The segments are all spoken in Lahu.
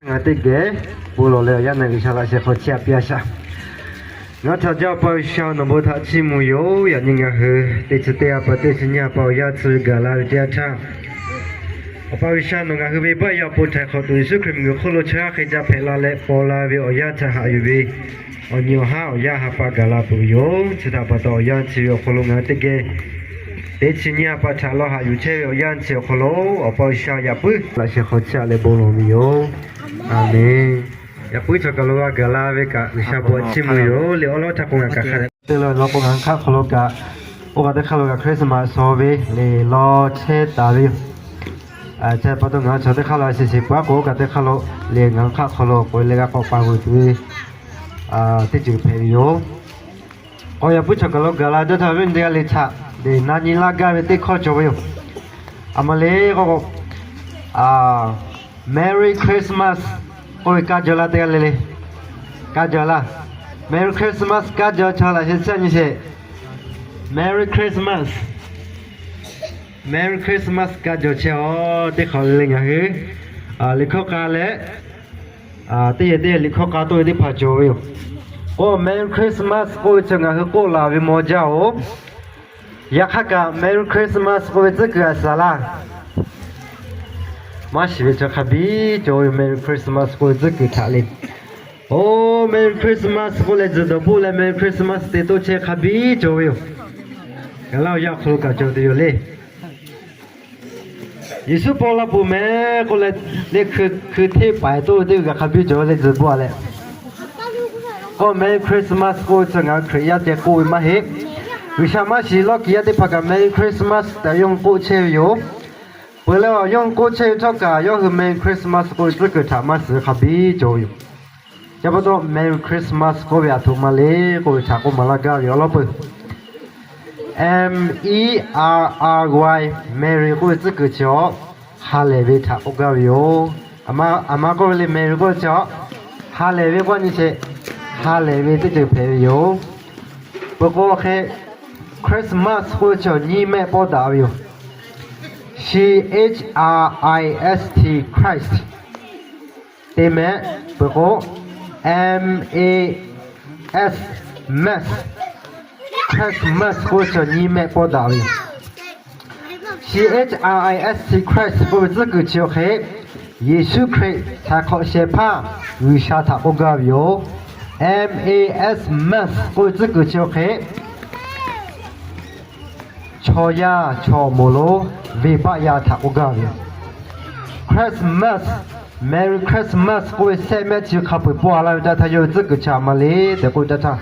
Ngaˬ teˇ geh bon lawˬ leh awˬ yanˇ naꞈ G'uiˬsha laꞈ sheh hk'aw chehˇ a piˇ a shaꞈ. Ngaˬ hui htaꞈ jaˇ Awˬ pa G'uiˬsha, nawˬ bon htaꞈ chiˇ mvuh yoˬ. Yaꞈ nyi ngaˬ hui teˇ chi teˇ ha pa teˇ chi nyiˇ ha pa awˬ yanˇ chi ve gaˬ la ve teˇ yanˇ htaˇ, Awˬ pa G'uiˬsha, nawˬ ngaˬ hui ve baˆ yaˇ awˬ pon htaiˍ hk'awꞈ tuˬ Yeˍsuˆ Hkriꞈ miˬguiˬ hk'oˆ lo chaw yaˇ hk'e ca hpehꞈ la leh paw la ve awˬ yanˇ htaꞈ haꞈ yuˬ ve awˬ nyi awˬ haˉ awˬ yanˇ ha pa gaˬ la peuˬ ve yoˬ. Chi htaꞈ pa taw, awˬ yanˇ chi ve awˬ hk'aw lo ngaˬ hui teˇ geh teˇ chi nyiˇ ha pa htaꞈ law haꞈ yuˬ chehˇ ve awˬ yanˇ chi awˬ hk'aw lo Awˬ pa G'uiˬsha yaꞈ puiˉ laꞈ sheh hk'aw chehˇ a leh bon lawˬ ve yoˬ. A menˬ. Yaꞈ puiˉ chaw kaˬ lo g'a gaˬ la ve kaꞈ G'uiˬsha bon chiˇ mvuh yoˬ. Liꞈ awˉ lawˉ htaˇ k'o ngaˬ kaꞈ hk'a dehꞈ te la lawˬ k'o, ngaˬ hui hk'aˆ hk'aw lo kaꞈ, oˇ kaꞈ teˇ hk'aˆ lo kaꞈ Christmas shawˍ ve liꞈ law chehˇ taˍ ve yoˬ. Chi pa taw ngaˬ hui chaw teˇ hk'aˆ lo a shiˍ shiˍ peuˬ aˉ k'o, oˇ kaꞈ teˇ hk'aˆ lo liꞈ ngaˬ hui hk'aˆ hk'aw lo k'oꞈ e leh g'a k'awꞈ pa veuˬ tuˬ ve teˇ ceuˬ hpehꞈ ve yoˬ. K'awꞈ yaꞈ puiˉ chaw kaˬ lo gaˬ la dawˇ htaˇ, viˉ nyi teˇ g'aˇ le htaꞈ liꞈ na nyi laˇ gaˇ ve teˇ hkawˇ cawˬ ve yoˬ. A ma le k'o, Merry Christmas k'oˆ ve kaˇ jaw laˇ teˇ g'aˇ le le. Kaˇ jaw laˇ. Merry Christmas kaˇ jaw chaw laꞈ sheh chehˇ nyi sheˍ. Merry Christmas. Merry Christmas kaˇ jaw chehˇ a. Teˇ hk'awꞈ le le ngaˬ hui liꞈ hkawˇ k'a leh, teˇ yehˬ teˇ yehˬ liꞈ hkawˇ k'a toˆ ve teˇ hpaˍ cawˬ ve yoˬ. K'o Merry Christmas k'oˆ ve chi ngaˬ hui k'oˆ laˬ ve maw jaˇ oˬ. Yaꞈ hk'aˇ kaꞈ Merry Christmas k'oˆ ve tcuhˉ kuiˬ a suhˍ laˇ. Maˇ shiˍ ve chaw hk'a biˇ cawˬ ve yoˬ. Merry Christmas k'oˆ ve tcuhˉ kuiˬ htaꞈ le. Oˇ, Merry Christmas k'oˆ leh tzuhˬ dawˬ boˆ leh Merry Christmas te toˆ chehˇ hk'a biˇ cawˬ ve yoˬ. Gaˬ laˇ awˬ yanˇ awˬ hk'aw lo kaꞈ cawˬ tuˬ yoˬ le. Yeˍsuˆ paw la peuˬ mehˍ k'oˆ leh, le hkui hkui hteˇ paiˍ toˆ ve teˇ g'aˇ hk'a biˇ cawˬ ve le tzuhˬ boˆ a leh. K'o Merry Christmas k'oˆ ve chi ngaˬ hui Hkriꞈ yaˇ ceh k'oˆ ve maˇ heˆ. G'uiˬsha maˇ shiˍ lawˇ kiˬ yaˇ teˇ hpaˍ kaꞈ Merry Christmas tehꞈ yawˇ hui k'oˆ chehˇ ve yoˬ. Peuˬ leh awˬ yawˇ hui k'oˆ chehˇ ve htawˇ kaꞈ, yawˇ hui Merry Christmas k'oˆ ve tcuhˉ kuiˬ htaꞈ maˇ suhˍ ve hk'a biˇ cawˬ ve yoˬ. Chi pa taw Merry Christmas k'oˆ ve aˬ htoꞈ ma le k'oˆ ve htaꞈ k'oˆ maˍ laˇ gaˇ ve yoˬ. Awˬ lawn peuˬ, M E R R Y, Merry k'oˆ ve tcuhˉ kuiˬ chi awˬ ha lehˬ ve htaꞈ k'oˆ gaˇ ve yoˬ. Aˬ ma k'oˆ ve le, Merry k'oˆ ve chi awˬ ha lehˬ ve k'oˆ nyi sheˍ. Ha lehˬ ve teˇ ceuˬ hpehꞈ ve yoˬ. Peuˬ k'o hk'e, Christmas k'oˆ ve chi awˬ nyi mehˆ pawˆ daꞈ ve yoˬ. C H R I S T, Christ. Teˇ mehˆ peuˬ k'o, M A S, mass, Christmas k'oˆ ve chi awˬ nyi mehˆ pawˆ daꞈ ve yoˬ. C H R I S T, Christ k'oˆ ve tcuhˉ kuiˬ chi awˬ hk'e, Yeˍsuˆ Hkriꞈ htaiˍ hk'awꞈ shehˍ hpaˇ G'uiˬsha htaꞈ k'oˆ gaˇ ve yoˬ. M A S, mass k'oˆ ve tcuhˉ kuiˬ chi awˬ hk'e, chaw yaˇ chaw awˬ moˍ lo venˇbaˆ yaˇ htaꞈ k'oˆ gaˇ ve yoˬ. Christmas, Merry Christmas k'oˆ ve sehˆ mehˆ chi hk'a peu-eˬ pawˆ a laˇ ve teˇ htaˇ, yawˇ hui tcuhˉ kuiˬ chi aˬ ma le tehꞈ k'oˆ ve teˇ htaˇ,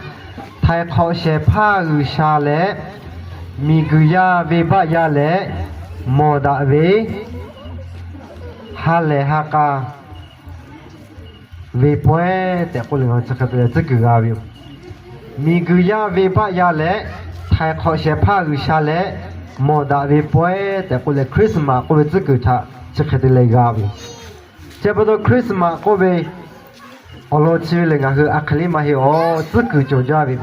htaiˍ hk'awꞈ shehˍ hpaˇ G'uiˬsha leh miˬguiˬ yaˇ venˇbaˆ yaˇ leh mawˬ daꞈ ve ha lehˬ ha k'a ve pawehˇ tehꞈ k'oˆ leh, tcuhˉ kuiˬ g'a ve yoˬ. Miˬguiˬ yaˇ venˇbaˆ yaˇ leh htaiˍ hk'awꞈ shehˍ hpaˇ G'uiˬsha leh mawˬ daꞈ ve pawehˇ tehꞈ k'oˆ leh, Christmas k'oˆ ve tcuhˉ kuiˬ htaꞈ chi hk'e te leh g'a ve yoˬ. Chi pa taw Christmas k'oˆ ve awˬ lawn chi ve lehˬ, ngaˬ hui a hk'e le maˇ heˆ, awˬ tcuhˉ kuiˬ cawˬ jaˇ ve,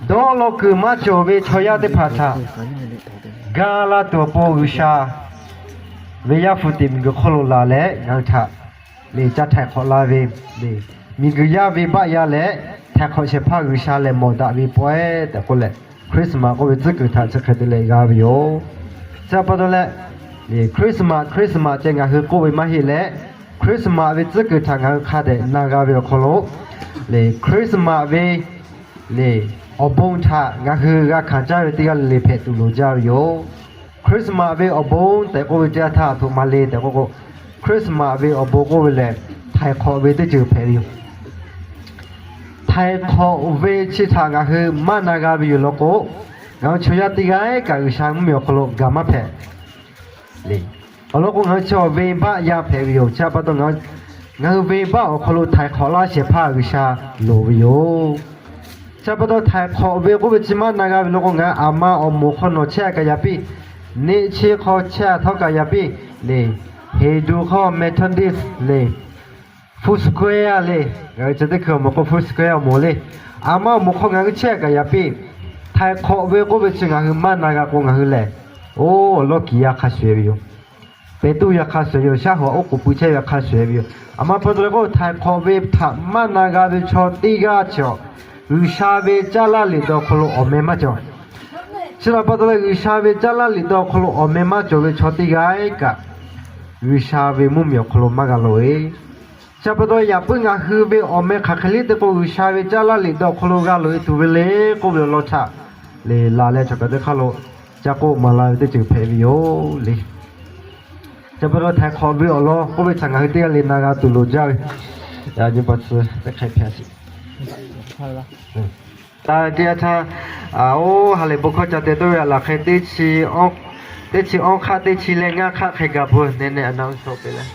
dawˇ law kuiˬ maˇ cawˬ ve chaw yaˇ teˇ hpaˍ htaꞈ ga la tuˬ awˬ pon G'uiˬsha ve Yaˇ hpu tiꞈ miˬguiˬ hk'oˆ lo laˬ leh ngaˬ hui htaꞈ lehˬ ca htaiˍ hk'awꞈ la ve, miˬguiˬ yaˇ venˇbaˆ yaˇ leh htaiˍ hk'awꞈ shehˍ hpaˇ G'uiˬsha lehˬ mawˬ daꞈ ve pawehˇ tehꞈ k'oˆ leh, Christmas k'oˆ ve tcuhˉ kuiˬ htaꞈ chi hk'e te leh g'a ve yoˬ. Chi pa taw leh, Christmas, Christmas ceh ngaˬ hui k'oˆ ve maˇ heˆ leh, Christmas ve tcuhˉ kuiˬ htaꞈ ngaˬ hui hk'a dehꞈ na g'a ve awˬ hk'aw lo, Christmas ve awˬ bon htaꞈ ngaˬ hui g'a hkanˍ caˇ ve teˇ g'aˇ le le hpehꞈ tuˬ loˍ jaˇ ve yoˬ. Christmas ve awˬ bon tehꞈ k'oˆ ve teˇ yanˇ htaˇ aˬ htoꞈ ma le tehꞈ k'oˆ k'o, Christmas ve awˬ bon k'oˆ ve lehˬ htaiˍ hk'awꞈ ve teˇ ceuˬ hpehꞈ ve yoˬ. Htaiˍ hk'awꞈ ve chi htaꞈ ngaˬ hui maˇ na g'a ve yoˬ law k'o, ngaˬ hui chaw yaˇ teˇ g'aˇ kaꞈ G'uiˬsha mvuhˇmiˬ awˬ hk'aw lo gaˬ maˇ hpehꞈ le. Awˬ lawn k'o, ngaˬ hui chi awˬ venˇbaˆ yaˇ hpehꞈ ve yoˬ. Chi pa taw ngaˬ hui venˇbaˆ awˬ hk'aw lo htaiˍ hk'awꞈ laˇ shehˍ hpaˇ G'uiˬsha loˍ ve yoˬ. Chi pa taw htaiˍ hk'awꞈ ve k'oˆ ve chi maˇ na g'a ve law k'o, ngaˬ hui aˬ ma awˬ moˍ hk'aw nawˬ chehˇ a kaꞈ yaꞈ piˇ, neˆ chi hk'aw chehˇ a htawˇ kaꞈ yaꞈ piˇ le, Hindu hk'aw Methodist le, Foursquare le, ngaˬ hui chi teˇ hkui awˬ moˍ k'o Foursquare awˬ moˍ le, aˬ ma awˬ moˍ hk'aw ngaˬ hui chehˇ a kaꞈ yaꞈ piˇ, htaiˍ hk'awꞈ ve k'oˆ ve chi ngaˬ hui maˇ na g'a k'o, ngaˬ hui lehˬ oˇ awˬ lawˇ kiˬ yaˇ hk'a shuˍ ve yoˬ. Meh tuˇ ve hk'a shuˍ yoˬ. Shaˉ hoꞈ oˉ k'oˍ pui chehˇ ve hk'a shuˍ ve yoˬ. Aˬ ma pa taw leh k'o, htaiˍ hk'awꞈ ve htaꞈ maˇ na g'a ve chaw teˇ g'aˇ chi awˬ, G'uiˬsha ve caˇ laˇ liꞈ dawˬ awˬ hk'aw lo awˬ meh maˇ cawˬ. Chi htaꞈ pa taw leh G'uiˬsha ve caˇ laˇ liꞈ dawˬ awˬ hk'aw lo awˬ meh maˇ cawˬ ve chaw teˇ g'aˇ kaꞈ, G'uiˬsha ve mvuhˇmiˬ awˬ hk'aw lo maˇ g'a loꞈ-e. Chi htaꞈ pa taw, yaꞈ puiˉ ngaˬ hui ve awˬ meh hk'aˬ hk'e le te k'o, G'uiˬsha ve caˇ laˇ liꞈ dawˬ awˬ hk'aw lo g'a loꞈ-e tuˬ ve le k'oˆ ve awˬ lawn htaꞈ le laˬ leh, chaw kaˬ teˇ hk'aˇ lo ca k'oˆ maˍ la ve teˇ ceuˬ hpehꞈ ve yoˬ le. Chi pa taw, htaiˍ hk'awꞈ ve awˬ lawn k'oˆ ve htaꞈ ngaˬ hui teˇ g'aˇ le na g'a tuˬ loˍ jaˇ ve, yaꞈ nyi pa tcuh teˇ hk'e hpehꞈ sheˍ. Taˇ te a htaˇ, oˇ ha lehˬ bon hkawˇ ca te tawˆ ve a laˬ hk'e, teˇ chi awˇ hk'aˆ teˇ chi leh ngaˇ hk'aˆ hk'e gaˬ peuˬ nehˬ nehˬ a na sha peuˬ leh,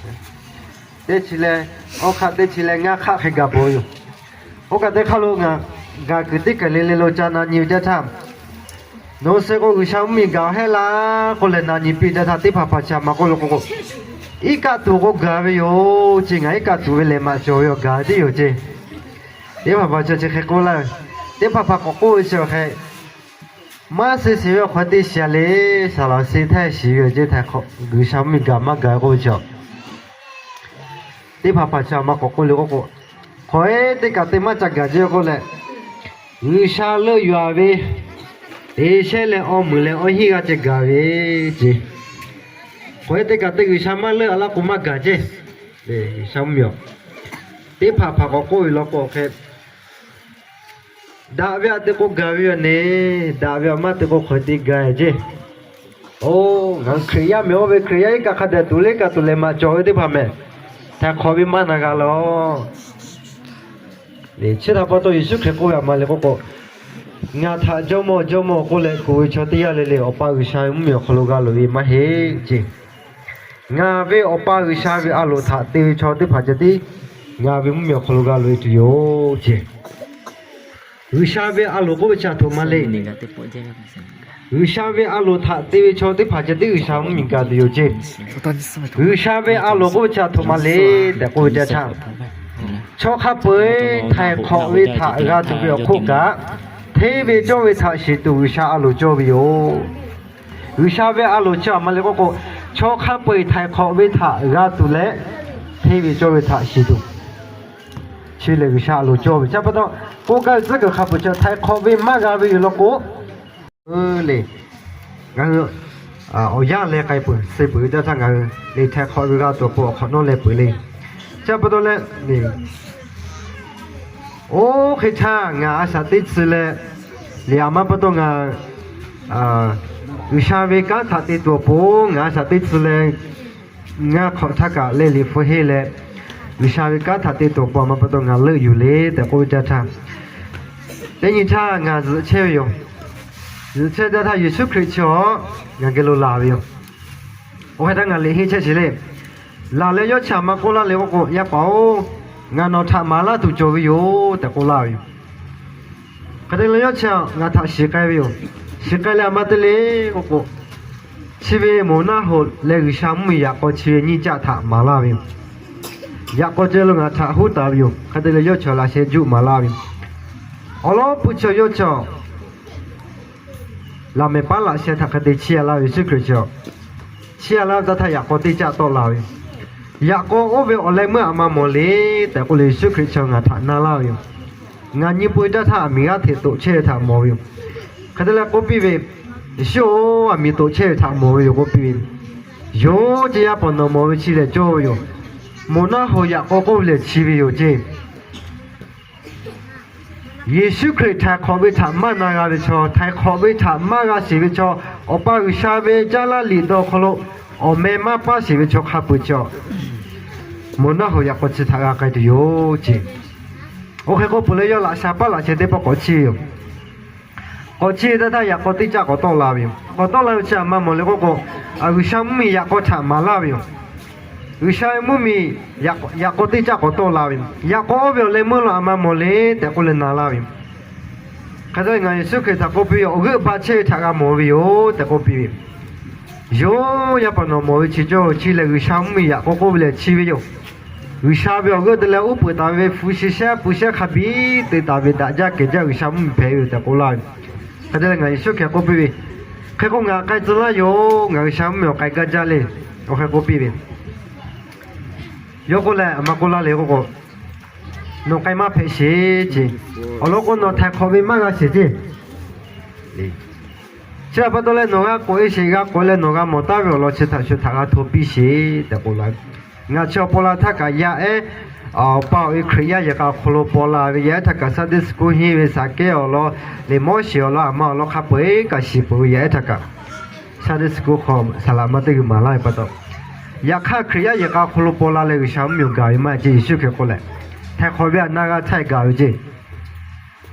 teˇ chi leh awˇ hk'aˆ teˇ chi leh ngaˇ hk'aˆ hk'e gaˬ peuˬ yoˬ. Oˇ kaˬ teˇ hk'aˇ lo ngaˬ gaˬ kuiˬ teˇ kaˬ le le lo ca na nyi ve jaˇ htaˇ, nawˬ hui sheh k'o G'uiˬsha mvuhˇmiˬ gaˬ heˆ laˇ k'oˆ leh na nyi piˇ jaˇ htaˇ, teˇ hpaˍ hpaˍ chi a ma k'oˆ lo k'o k'o, iˉ kaˆ tuˬ k'o gaˬ ve yoˬ ceˇ. Ngaˬ iˉ kaˆ tuˬ ve lehˬ maꞈ cawˬ ve awˬ gaˬ ve teˇ yoˬ ceˇ. Teˇ hpaˍ hpaˍ chi chi hk'e k'oˆ laˇ ve, teˇ hpaˍ hpaˍ k'awꞈ k'oˆ ve chi awˬ hk'e, maˇ suh shiˍ ve awˬ hk'aw te shiˍ a le, saˍ laˍ suh htaˇ shiˍ ve ceˇ. Htaiˍ hk'awꞈ G'uiˬsha mvuhˇmiˬ gaˬ maˇ gaˬ k'oˆ ve chi, teˇ hpaˍ hpaˍ chi a ma k'awꞈ k'oˆ le k'oˆ k'o, hk'aˬ hk'e teˇ kaˬ te maˇ ca gaˬ ceˇ k'oˆ leh, G'uiˬsha leuˆ yuˬ a ve te shehˉ leh awˬ meuˍ leh awˬ hinˉ g'a ceh gaˬ ve ceˇ. Hk'aˬ hk'e teˇ kaˬ te G'uiˬsha maˇ leuˆ a laˇ k'o maˇ gaˬ ceˇ. G'uiˬsha mvuhˇmiˬ teˇ hpaˍ hpaˍ k'awꞈ k'oˆ ve law k'o hk'e, daꞈ ve aꞈ te k'o gaˬ ve yoˬ nehˬ, daꞈ ve aꞈ maˇ te k'o hk'aˬ hk'e te gaˬ ceˇ. Oˇ, ngaˬ hui Hkriꞈ yaˇ mehˍ oˇ ve Hkriꞈ yaˇ iˉ kaˆ hk'a dehꞈ tuˬ le kaꞈ tuˬ lehˬ maꞈ cawˬ ve teˇ hpaˍ mehˍ, htaiˍ hk'awꞈ ve maˇ na g'a laˬ. Chi htaꞈ pa taw Yeˍsuˆ Hkriꞈ k'oˆ ve a ma le k'oˆ k'o, ngaˬ htaꞈ Jawˇmawˇ, Jawˇmawˇ k'oˆ leh kuˬ ve chaw teˇ g'aˇ le le Awˬ pa G'uiˬsha ve mvuhˇmiˬ awˬ hk'aw lo g'a loꞈ ve maˇ heˆ ceˇ. Ngaˬ ve Awˬ pa G'uiˬsha ve a loˍ htaꞈ te ve chaw teˇ hpaˍ ceh tiˉ ngaˬ ve mvuhˇmiˬ awˬ hk'aw lo g'a loꞈ-e tuˬ yoˬ ceˇ. G'uiˬsha ve a loˍ k'oˆ ve chi a htoꞈ ma le. G'uiˬsha ve a loˍ htaꞈ te ve chaw teˇ hpaˍ ceh tiˉ G'uiˬsha mvuhˇmiˬ gaˬ tuˬ yoˬ ceˇ. G'uiˬsha ve a loˍ k'oˆ ve chi a htoꞈ ma le tehꞈ k'oˆ ve teˇ yanˇ htaˇ, chaw hk'a peu-eˬ htaiˍ hk'awꞈ ve htaꞈ g'a tuˬ ve awˬ hk'oˆ kaꞈ, hteˇ ve cawˇ ve htaꞈ shiˍ tuˬ G'uiˬsha a loˍ cawˇ ve yoˬ. G'uiˬsha ve a loˍ chi a ma le k'oˆ k'o, chaw hk'a peu-eˬ htaiˍ hk'awꞈ ve htaꞈ g'a tuˬ leh, hteˇ ve cawˇ ve htaꞈ shiˍ tuˬ, chi lehˬ G'uiˬsha a loˍ cawˇ ve. Chi pa taw, k'oˆ gaˇ ve tcuhˉ kuiˬ hk'a peu-eˬ chi htaiˍ hk'awꞈ ve maˇ g'a ve yoˬ law k'o, le, ngaˬ hui awˬ yanˇ leh k'ai peuˬ suh peuˬ ve teˇ htaˇ ngaˬ hui le htaiˍ hk'awꞈ ve g'a tuˬ awˬ pon awˬ hk'awꞈ nawˉ leh peuˬ le. Chi pa taw leh, oˇ hk'e htaˇ ngaˬ a shaꞈ teˇ tcuh leh, le a ma pa taw ngaˬ G'uiˬsha ve kanˉ htaꞈ te tuˬ awˬ pon ngaˬ a shaꞈ teˇ tcuh leh, ngaˬ hk'awꞈ htaˇ kaꞈ leh liꞈ hpu henˇ leh, G'uiˬsha ve kanˉ htaꞈ te tuˬ awˬ pon a ma pa taw ngaˬ leuˆ yuˬ le tehꞈ k'oˆ ve teˇ htaˇ, teˇ nyi htaˇ ngaˬ zuhꞈ chehˇ ve yoˬ. Zuhꞈ chehˇ teˇ htaˇ Yeˍsuˆ Hkriꞈ chi awˬ ngaˬ geh lo laˬ ve yoˬ. Oˇ hk'e htaˇ ngaˬ liꞈ henˇ chehˇ sheˍ le. Laˬ leh yawˇ chi a ma k'oˆ laˇ le k'oˆ k'o, Yaˇ paˍ-oˬ, ngaˬ nawˬ htaꞈ maˍ laˇ tuˬ cawˬ ve yoˬ tehꞈ k'oˆ laˇ ve yoˬ. Hk'e te leh yawˇ chi ngaˬ htaꞈ shiˍ k'ai ve yoˬ. Shiˍ k'ai leh a ma te le k'oˆ k'o, chi ve moˬ naˆ hoꞈ leh G'uiˬsha mvuhˇmiˬ yaꞈ k'aw chi ve nyiˇ caˆ htaꞈ maˍ laˇ ve yoˬ. Yaꞈ k'aw ceh lo ngaˬ htaꞈ huˉ taˍ ve yoˬ. Hk'e te leh yawˇ chi laꞈ sheh juˆ maˍ laˇ ve yoˬ. Awˬ lawn pui chi yawˇ chi laꞈ mehˍ paˉ laꞈ sheh htaꞈ hk'e te chiˇ a laˇ ve Yeˍsuˆ Hkriꞈ chi, chiˇ a laˇ ve teˇ htaˇ yaꞈ k'aw teˇ caˆ tawˆ la ve yoˬ. Yaꞈ k'aw oˇ ve awˬ leh meuˇ a ma mawˬ le tehꞈ k'oˆ leh Yeˍsuˆ Hkriꞈ chi ngaˬ htaꞈ na laˇ ve yoˬ. Ngaˬ nyi peuˬ ve teˇ htaˇ aˬ miˍ g'aˇ hteꞈ toꞈ chehˇ ve htaꞈ mawˬ ve yoˬ. Hk'e te leh k'oˆ piˇ ve, Yeˍsuˆ-oˬ, aˬ miˍ toꞈ chehˇ ve htaꞈ mawˬ ve yoˬ k'oˆ piˇ ve, Yoˬ ceˇ, yaˇ paˍ nawˬ mawˬ ve chi lehˬ cawˇ ve yoˬ. Moˬ naˆ hoꞈ yaꞈ k'aw k'oˆ ve lehˬ chi ve yoˬ ceˇ. Yeˍsuˆ Hkriꞈ htaiˍ hk'awꞈ ve htaꞈ maˇ na g'a ve chaw, htaiˍ hk'awꞈ ve htaꞈ maˇ g'a shiˍ ve chaw, Awˬ pa G'uiˬsha ve caˇ laˇ liꞈ dawˇ hk'aw lo awˬ meh maˇ paˇ shiˍ ve chaw hk'a peu-eˬ chi, moˬ naˆ hoꞈ yaꞈ k'aw chi htaꞈ g'a k'ai tuˬ yoˬ ceˇ. Oˇ hk'e k'oˆ peuˬ leh yawˇ laꞈ sha paˉ laꞈ sheh teˇ pawˆ k'awꞈ chiˇ ve yoˬ. K'awꞈ chiˇ ve teˇ htaˇ yaꞈ k'aw teˇ caˆ k'awꞈ tawˆ la ve yoˬ. K'awꞈ tawˆ la ve chi a ma mawˬ le k'oˆ k'o, G'uiˬsha mvuhˇmiˬ yaꞈ k'aw htaꞈ maˍ laˇ ve yoˬ. G'uiˬsha ve mvuhˇmiˬ yaꞈ k'aw teˇ caˆ k'awꞈ tawˆ la ve yoˬ. Yaꞈ k'aw oˇ ve awˬ leh meuˇ lo a ma mawˬ le tehꞈ k'oˆ leh na laˇ ve yoˬ. Hk'e te leh ngaˬ Yeˍsuˆ Hkriꞈ htaꞈ k'oˆ piˇ ve yoˬ. Awˬ g'euˆ ba chehˇ ve htaꞈ g'a mawˬ ve yoˬ tehꞈ k'oˆ piˇ ve yoˬ. Yoˬ, yaˇ paˍ nawˬ mawˬ ve chi cawˇ ve chi lehˬ G'uiˬsha mvuhˇmiˬ yaꞈ k'aw k'oˆ ve lehˬ chi ve yoˬ. G'uiˬsha ve awˬ g'euˆ te leh uˉ peunˍ taˍ ve hpu shi shehˉ pu shehˉ hk'a biˇ te taˍ ve daꞈ jaˇ kehˬ jaˇ G'uiˬsha mvuhˇmiˬ hpehꞈ ve yoˬ tehꞈ k'oˆ laˇ ve. Hk'e te leh ngaˬ Yeˍsuˆ Hkriꞈ k'oˆ piˇ ve, Hk'e k'o ngaˬ k'ai tcuh laˇ yoˬ. Ngaˬ G'uiˬsha mvuhˇmiˬ awˬ k'ai gaˇ jaˇ le. Awˬ hk'e k'oˆ piˇ ve, yawˇ k'oˆ leh, aˬ ma k'oˆ laˇ le k'oˆ k'o, nawˬ k'ai maˇ hpehꞈ sheˍ ce. Awˬ lawn k'o, nawˬ htaiˍ hk'awꞈ ve maˇ g'a sheˍ ce. Chi htaꞈ pa taw leh nawˬ g'a k'oꞈ e sheˍ, g'a k'oꞈ e leh nawˬ g'a mawˬ taˍ ve awˬ lawn chi htaꞈ shu htaꞈ g'a hto piˇ sheˍ tehꞈ k'oˆ laˇ ve. Ngaˬ chi awˬ paw la htaˇ kaꞈ yaˇ ehˉ, awˬ pa awˬ e Hkriꞈ yaˇ yehˬ k'a awˬ hk'aw lo paw la ve yaˇ ehˉ htaˇ kaꞈ Sunday school henˇ ve Saˍkehˇ awˬ lawn, liꞈ Moˉseˍ awˬ lawn, aˬ ma awˬ lawn hk'a peu-eˬ kaꞈ shiˍ peuˬ ve yaˇ ehˉ htaˇ kaꞈ Sunday school hk'aw saˍ laꞈ ma teˇ g'uiˬ maˍ laˇ ve pa taw, yaꞈ hk'aˇ Hkriꞈ yaˇ yehˬ k'a awˬ hk'aw lo paw la leh G'uiˬsha mvuhˇmiˬ gaˬ ve maˇ heˆ ce. Yeˍsuˆ Hkriꞈ k'oˆ leh, htaiˍ hk'awꞈ ve htaꞈ na g'a htaˇ gaˬ ve ce.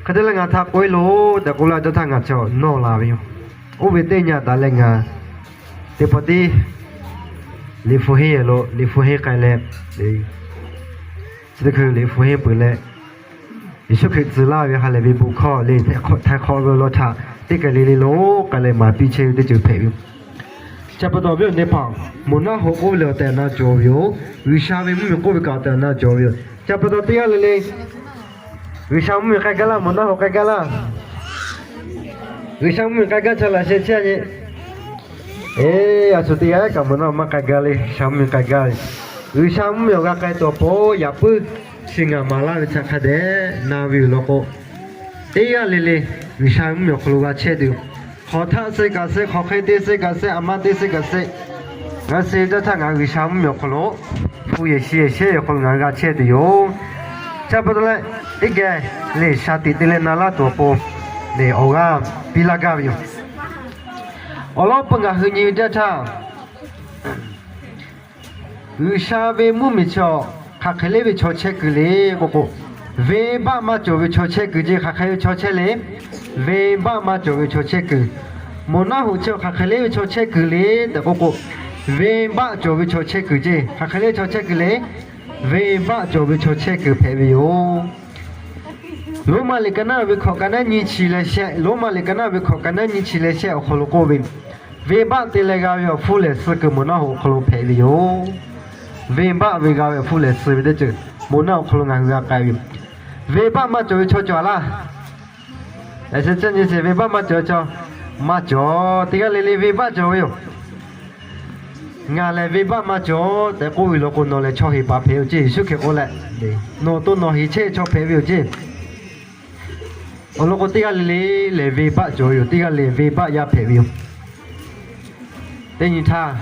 Hk'e te leh ngaˬ htaꞈ k'oꞈ e loˬ tehꞈ k'oˆ laˇ ve teˇ htaˇ ngaˬ chaw nawˬ la ve yoˬ. Oˇ ve teˇ nyi taˍ leh ngaˬ teˇ pawˆ tiˉ liꞈ hpu henˇ lo liꞈ hpu henˇ k'ai leh, chi teˇ hkui liꞈ hpu henˇ peuˬ leh, Yeˍsuˆ Hkriꞈ tcuh laˇ ve ha lehˬ ve bon hkawˇ le, htaiˍ hk'awꞈ ve awˬ lawn htaꞈ teˇ hkeh le le lo k'ai leh maˍ piˇ chehˇ ve teˇ ceuˬ hpehꞈ ve yoˬ. Chi pa taw awˬ viˉ awˬ nyi hpaˍ, moˬ naˆ hoꞈ k'oˆ ve lehˬ awˬ tehˬ awˬ na cawˬ ve yoˬ. G'uiˬsha ve mvuhˇmiˬ k'oˆ ve kaꞈ awˬ tehˬ awˬ na cawˬ ve yoˬ. Chi pa taw teˇ g'aˇ le le G'uiˬsha mvuhˇmiˬ k'ai gaˇ laˇ, moˬ naˆ hoꞈ k'ai gaˇ laˇ. G'uiˬsha mvuhˇmiˬ k'ai gaˇ chaw laꞈ sheh chehˇ nyi. Eˬ, a shu teˇ g'aˇ kaꞈ moˬ naˆ hoꞈ maˇ k'ai gaˇ le, G'uiˬsha mvuhˇmiˬ k'ai gaˇ le. G'uiˬsha mvuhˇmiˬ awˬ g'a k'ai tuˬ awˬ pon yaꞈ puiˉ chi ngaˬ maˍ laˇ ve htaꞈ hk'a dehꞈ na ve yoˬ law k'o, teˇ g'aˇ le le G'uiˬsha mvuhˇmiˬ awˬ hk'aw lo g'a chehˇ tuˬ yoˬ. Hk'awꞈ htaˆ suh kaꞈ suh, hk'awꞈ hk'e te suh kaꞈ suh, aˬ ma te suh kaꞈ suh, ngaˬ suh ve teˇ htaˇ ngaˬ G'uiˬsha mvuhˇmiˬ awˬ hk'aw lo, hpu yehˬ shi yehˬ shehˉ awˬ hk'aw lo ngaˬ g'a chehˇ tuˬ yoˬ. Chi pa taw leh, teˇ geh le shaˍ tiꞈ te leh na laˇ tuˬ awˬ pon, le awˬ g'aˇ piˇ laˇ gaˇ ve yoˬ. Awˬ lawn peu ngaˬ hui nyi ve teˇ htaˇ, G'uiˬsha ve mvuhˇmiˬ chaw hk'aˬ hk'e le ve chaw chehˇ kuiˬ le k'oˆ k'o, venˇbaˆ maˇ cawˬ ve chaw chehˇ kuiˬ ce. Hk'aˬ hk'e ve chaw chehˇ le, venˇbaˆ maˇ cawˬ ve chaw chehˇ kuiˬ. Moˬ naˆ hoꞈ chi hk'aˬ hk'e le ve chaw chehˇ kuiˬ le tehꞈ k'oˆ k'o, venˇbaˆ cawˬ ve chaw chehˇ kuiˬ ce. Hk'aˬ hk'e le chaw chehˇ kuiˬ le, venˇbaˆ cawˬ ve chaw chehˇ kuiˬ hpehꞈ ve yoˬ. Roˉmaꞈ liꞈ ka naˉ ve hkawꞈ ka naˉ nyi chi leh shehˆ, Roˉmaꞈ liꞈ ka naˉ ve hkawꞈ ka naˉ nyi chi leh shehˆ awˬ hk'aw lo k'oˆ ve, venˇbaˆ te leh g'a ve awˬ hpfuhˇ lehˬ suh kuiˬ moˬ naˆ hoꞈ awˬ hk'aw lo hpehꞈ ve yoˬ. Venˇbaˆ ve g'a ve awˬ hpfuhˇ lehˬ suh ve teˇ ceuˬ moˬ naˆ hoꞈ awˬ hk'aw lo ngaˬ hui g'a k'ai ve yoˬ. Venˇbaˆ maˇ cawˬ ve chaw cawˬ a laˇ. Laꞈ sheh caˇ nyi sheˍ, venˇbaˆ maˇ cawˬ ve chaw maˇ cawˬ. Teˇ g'aˇ le le venˇbaˆ cawˬ ve yoˬ. Ngaˬ lehˬ venˇbaˆ maˇ cawˬ tehꞈ k'oˆ ve law k'o, nawˬ lehˬ chaw heˍ paˍ hpehꞈ ve yoˬ ce. Yeˍsuˆ Hkriꞈ k'oˆ leh, nawˬ to nawˬ heˍ chehˇ ve chaw hpehꞈ ve yoˬ ce. Awˬ lawn k'o, teˇ g'aˇ le le lehˬ venˇbaˆ cawˬ ve yoˬ. Teˇ g'aˇ le venˇbaˆ yaˇ hpehꞈ ve yoˬ. Teˇ nyi htaˇ,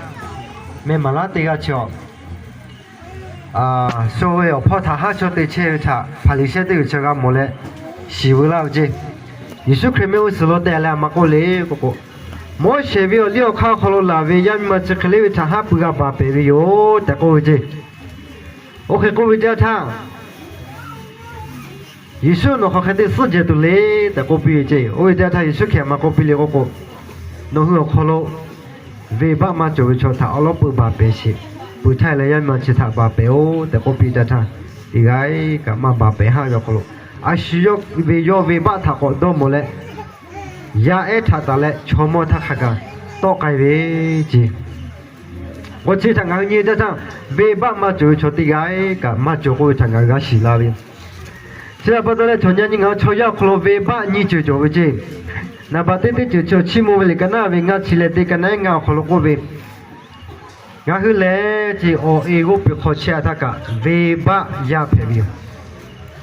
meh maˍ laˉ teˇ g'aˇ chi awˬ, sho ve awˬ hpawˇ htaꞈ haˉ chaw te chehˇ ve htaꞈ Hpaˍriˍsehˇ teˇ g'uiˬ chi g'a mawˬ leh shiˍ veu laˇ ve ce. Yeˍsuˆ Hkriꞈ mehˆ g'uˇ suhˍ lo tehꞈ leh a ma k'oˆ le k'o k'o, Moˉseˍ ve awˬ liˇ awˬ hk'aˇ awˬ hk'aw lo laˬ ve yaˇ miˇ ma chi hk'e le ve htaꞈ haˉ pui g'a baˬ pehˍ ve yoˬ tehꞈ k'oˆ ve ce. Oˇ hk'e k'oˆ ve teˇ yanˇ htaˇ, Yeˍsuˆ nawˬ hk'aˬ hk'e te suhˉ jehˬ tuˬ le tehꞈ k'oˆ piˇ ve ce. Oˇ ve teˇ yanˇ htaˇ Yeˍsuˆ Hkriꞈ a ma k'oˆ piˇ le k'oˆ k'o, nawˬ hui awˬ hk'aw lo venˇbaˆ maˇ cawˬ ve chaw htaꞈ awˉ lawˉ peuˬ baˬ pehˍ sheˍ. Peuˬ htaˇ leh yaˇ miˇ ma chi htaꞈ baˬ pehˍ-oˬ tehꞈ k'oˆ piˇ ve teˇ yanˇ htaˇ, teˇ g'aˇ kaꞈ maˇ baˬ pehˍ haˆ ve awˬ hk'aw lo, a shu yawˇ ve yawˇ venˇbaˆ htaꞈ k'awꞈ dawˇ mawˬ leh, yaˇ ehˉ htaꞈ taˍ leh chaw mawˇ htaˇ hk'a gaˬ tawˆ k'ai ve ce. K'o chi htaꞈ ngaˬ hui nyi teˇ htaˇ, venˇbaˆ maˇ cawˬ ve chaw teˇ g'aˇ kaꞈ maˇ cawˬ k'oˆ ve htaꞈ ngaˬ hui g'a shiˍ la ve yoˬ. Chi htaꞈ pa taw leh chaw nyi nyi ngaˬ hui chaw yaˇ awˬ hk'aw lo venˇbaˆ nyiˇ ceuˬ cawˬ ve ce. Naˍ baˬ teˇ teˇ ceuˬ chi chiˇ mvuh ve liꞈ ka naˉ ve ngaˇ chi leh teˇ ka naˉ ngaˇ awˬ hk'aw lo k'oˆ ve, ngaˬ hui lehˬ ce awˬ e g'oˇ piˬ hk'aw chehˇ a htaˇ kaꞈ venˇbaˆ yaˇ hpehꞈ ve yoˬ.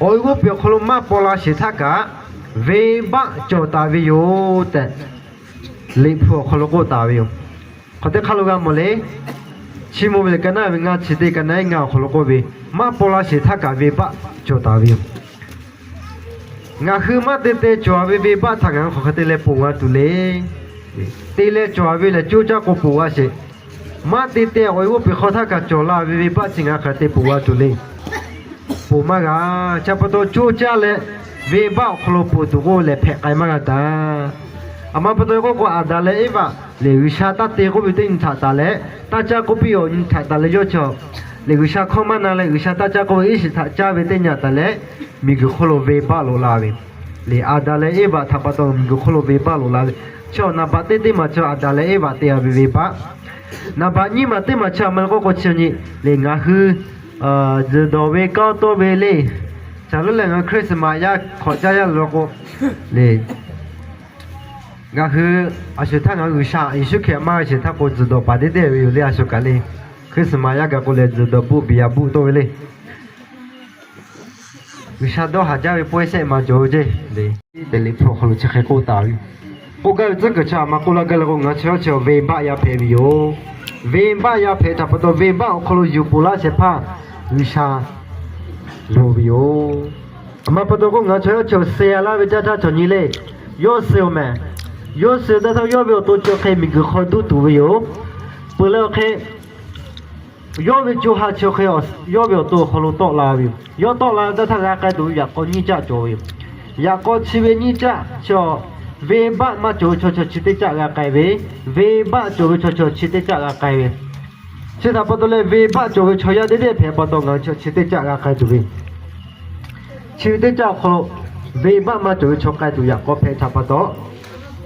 Awˬ e g'oˇ piˬ awˬ hk'aw lo maˇ paw la sheˍ htaˇ kaꞈ venˇbaˆ cawˬ taˍ ve yoˬ tehꞈ, liꞈ hpu awˬ hk'aw lo k'oˆ taˍ ve yoˬ. Hk'aw teˇ hk'aˇ lo g'a mawˬ le. Chiˇ mvuh ve liꞈ ka naˉ ve ngaˇ chi teˇ ka naˉ ngaˇ awˬ hk'aw lo k'oˆ ve, maˇ paw la sheˍ htaˇ kaꞈ venˇbaˆ cawˬ taˍ ve yoˬ. Ngaˬ hui maˇ te te cawˬ ve venˇbaˆ htaꞈ ngaˬ hui hk'aˬ hk'e te leh ponˬ g'a tuˬ le. Te leh cawˬ ve lehˬ coˇ caˇ k'o ponˬ g'a sheˍ. Maˇ te te awˬ e g'oˇ piˬ hk'aw htaˇ kaꞈ cawˬ la ve venˇbaˆ chi ngaˬ hui hk'aˬ hk'e te ponˬ g'a tuˬ le. Ponˬ maˇ g'a. Chi pa taw coˇ caˇ leh venˇbaˆ awˬ hk'aw lo ponˬ tuˬ k'oˆ lehˬ hpehꞈ k'ai maˇ g'a taˍ. A ma pa taw k'oˆ k'o, Aˍdanˍ leh Eˇvaꞈ lehˬ G'uiˬsha taˇ te k'oˆ ve teˇ nyi htaꞈ taˍ leh, taˇ caˇ k'oˆ piˇ awˬ nyi htaꞈ taˍ leh yawˇ chi lehˬ G'uiˬsha hkawˇ maˇ na leh G'uiˬsha taˇ caˇ k'oˆ ve iˉ shiˍ htaꞈ caˇ ve teˇ nyi htaꞈ taˍ leh, miˬguiˬ hk'oˆ lo venˇbaˆ loꞈ la ve le. Aˍdanˍ leh Eˇvaꞈ htaꞈ pa taw miˬguiˬ hk'oˆ lo venˇbaˆ loꞈ la ve. Chi awˬ naˍ baꞈ teˇ teˇ maˬ chi Aˍdanˍ leh Eˇvaꞈ te a ve venˇbaˆ. Naˍ baꞈ nyiˇ maˬ teˇ maˬ chi a ma le k'oˆ k'o chi nyi le, ngaˬ hui tzuhˬ dawˬ ve kanˉ tawˆ ve le, shaˍ leuˉ leh ngaˬ hui Christmas yaˇ hk'awꞈ caˇ yaˇ lo k'o le, ngaˬ hui a shu htaˇ ngaˬ hui G'uiˬsha Yeˍsuˆ Hkriꞈ maˇ g'a sheˍ htaˇ k'o tzuhˬ dawˬ paˍ teˇ teˇ ve yoˬ le, a shu kaꞈ le. Hkui suhˍ ma yaˇ gaˬ k'o lehˬ, tzuhˬ dawˬ buˆ biˬ yaꞈ buˆ tawˆ ve le. G'uiˬsha dawˇ haˍ jaˇ ve pawehˇ shehˆ ma cawˬ ve ceˇ le. Teˇ liꞈ hpu awˬ hk'aw lo chi hk'e k'oˆ taˍ ve. K'oˆ gaˇ ve tcuhˉ kuiˬ chi aˬ ma k'oˆ laˇ gaˇ le k'o, ngaˬ hui chaw yaˇ chi venˇbaˆ yaˇ hpehꞈ ve yoˬ. Venˇbaˆ yaˇ hpehꞈ htaꞈ pa taw, venˇbaˆ awˬ hk'aw lo yuˬ poˬ laˇ shehˍ hpaˇ G'uiˬsha loˍ ve yoˬ. Aˬ ma pa taw k'o, ngaˬ hui chaw yaˇ chi suh a laˇ ve caˇ htaˇ cawˬ nyi le. Yawˇ suh-oˬ mehˍ. Yawˇ suh teˇ htaˇ, yawˇ ve awˬ to chi hk'e miˬguiˬ hk'aw duˇ tuˬ ve yoˬ. Peuˬ leh awˬ hk'e yawˇ ve co ha chi hk'e yawˇ ve awˬ to awˬ hk'aw lo tawˆ la ve yoˬ. Yawˇ tawˆ la ve teˇ htaˇ g'a k'ai tuˬ ve yaꞈ k'aw nyiˇ caˆ cawˬ ve yoˬ. Yaꞈ k'aw chi ve nyiˇ caˆ chi venˇbaˆ maˇ cawˬ ve chaw chi teˇ caˆ g'a k'ai ve, venˇbaˆ cawˬ ve chaw chi teˇ caˆ g'a k'ai ve. Chi htaꞈ pa taw leh, venˇbaˆ cawˬ ve chaw yaˇ teˇ deˇ hpehꞈ pa taw, ngaˬ hui chi teˇ caˆ g'a k'ai tuˬ ve, chi ve teˇ caˆ awˬ hk'aw lo venˇbaˆ maˇ cawˬ ve chaw k'ai tuˬ yaꞈ k'aw hpehꞈ htaꞈ pa taw,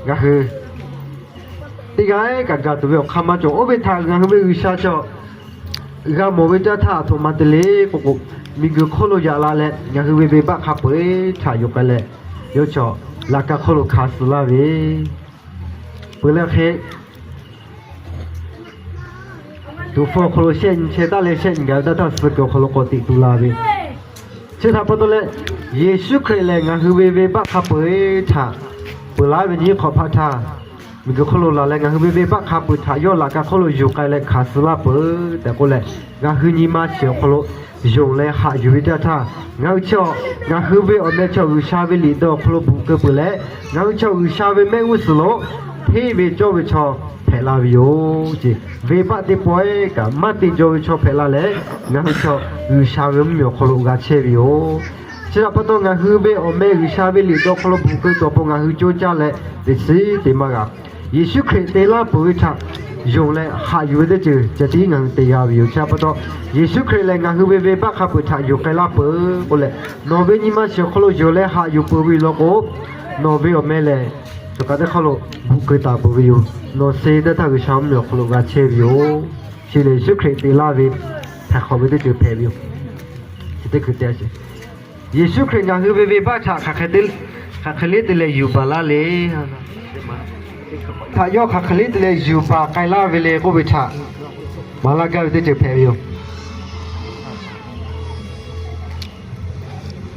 ngaˬ hui teˇ g'aˇ kaꞈ gaˬ tuˬ ve awˬ hk'aˇ maˇ cawˬ. Oˇ ve htaꞈ ngaˬ hui ve G'uiˬsha chaw g'a mawˬ ve caˇ htaˇ aˬ htoꞈ ma te le k'oˆ k'o, miˬguiˬ hk'oˆ lo yaꞈ la leh ngaˬ hui ve venˇbaˆ hk'a peu-eˬ htaꞈ yonˍ k'ai leh, yawˇ chaw laꞈ ka hk'oˆ lo hkanˍ suh laˇ ve peuˬ leh hk'e, tuˍ hpfuh awˬ hk'aw lo shehˆ nyi chehˇ taˉ leh shehˆ nyi gaˬ ve taˇ htaˇ suh kuiˬ awˬ hk'aw lo k'awꞈ teꞈ tu la ve. Chi htaꞈ pa taw leh, Yeˍsuˆ Hkriꞈ lehˬ ngaˬ hui ve venˇbaˆ hk'a peu-eˬ htaꞈ peuˬ laˇ ve nyi hk'awꞈ hpaˇ htaˇ, miˬguiˬ hk'oˆ lo laˬ leh ngaˬ hui ve venˇbaˆ hk'a peu-eˬ htaꞈ yawˇ laꞈ ka hk'oˆ lo yonˍ k'ai leh hkanˍ suh laˇ peuˬ tehꞈ k'oˆ leh, ngaˬ hui nyi ma shiˍ awˬ hk'aw lo yonˍ leh haꞈ yuˬ ve teˇ yanˇ htaˇ, ngaˬ hui chi, ngaˬ hui ve awˬ meh chaw G'uiˬsha ve liꞈ dawˇ awˬ hk'aw lo bvuhꞈ keu peuˬ leh, ngaˬ hui chaw G'uiˬsha ve mehˆ g'uˇ suhˍ lo hteˇ ve cawˇ ve chaw hpehꞈ la ve yoˬ ce. Venˇbaˆ teˇ pawehˇ kaꞈ maˇ te jaw ve chaw hpehꞈ la leh, ngaˬ hui chaw G'uiˬsha ve mvuhˇmiˬ awˬ hk'aw lo g'a chehˇ ve yoˬ. Chi htaꞈ pa taw, ngaˬ hui ve awˬ meh G'uiˬsha ve liꞈ dawˇ hk'aw lo bvuhꞈ keu tuˬ awˬ pon ngaˬ hui coˇ caˇ leh teꞈ chiˉ te maˇ g'a. Yeˍsuˆ Hkriꞈ te laˇ peuˬ ve htaꞈ yonˍ leh haꞈ yuˬ ve teˇ ceuˬ ceh tiˉ ngaˬ hui te g'a ve yoˬ. Chi htaꞈ pa taw, Yeˍsuˆ Hkriꞈ lehˬ ngaˬ hui ve venˇbaˆ hk'a peu-eˬ htaꞈ yonˍ k'ai laˇ peuˬ k'oˆ leh, nawˬ ve nyi ma shiˍ awˬ hk'aw lo yonˍ leh haꞈ yuˬ peuˬ ve yoˬ law k'o, nawˬ ve awˬ meh lehˬ, chaw kaꞈ teˇ hk'aˇ lo bvuhꞈ keu taˍ peuˬ ve yoˬ. Nawˬ suh teˇ htaˇ G'uiˬsha mvuhˇmiˬ awˬ hk'aw lo g'a chehˇ ve yoˬ. Chi lehˬ Yeˍsuˆ Hkriꞈ te laˇ ve htaiˍ hk'awꞈ ve teˇ ceuˬ hpehꞈ ve yoˬ. Chi teˇ hkui te a sheˍ. Yeˍsuˆ Hkriꞈ ngaˬ hui ve venˇbaˆ htaꞈ hk'aˬ hk'e te, hk'aˬ hk'e le te leh yuˬ baˬ laˇ le. Htaꞈ yawˇ hk'aˬ hk'e le te leh yuˬ baˬ k'ai laˇ ve le k'oˆ ve htaꞈ maˍ laˇ gaˇ ve teˇ ceuˬ hpehꞈ ve yoˬ.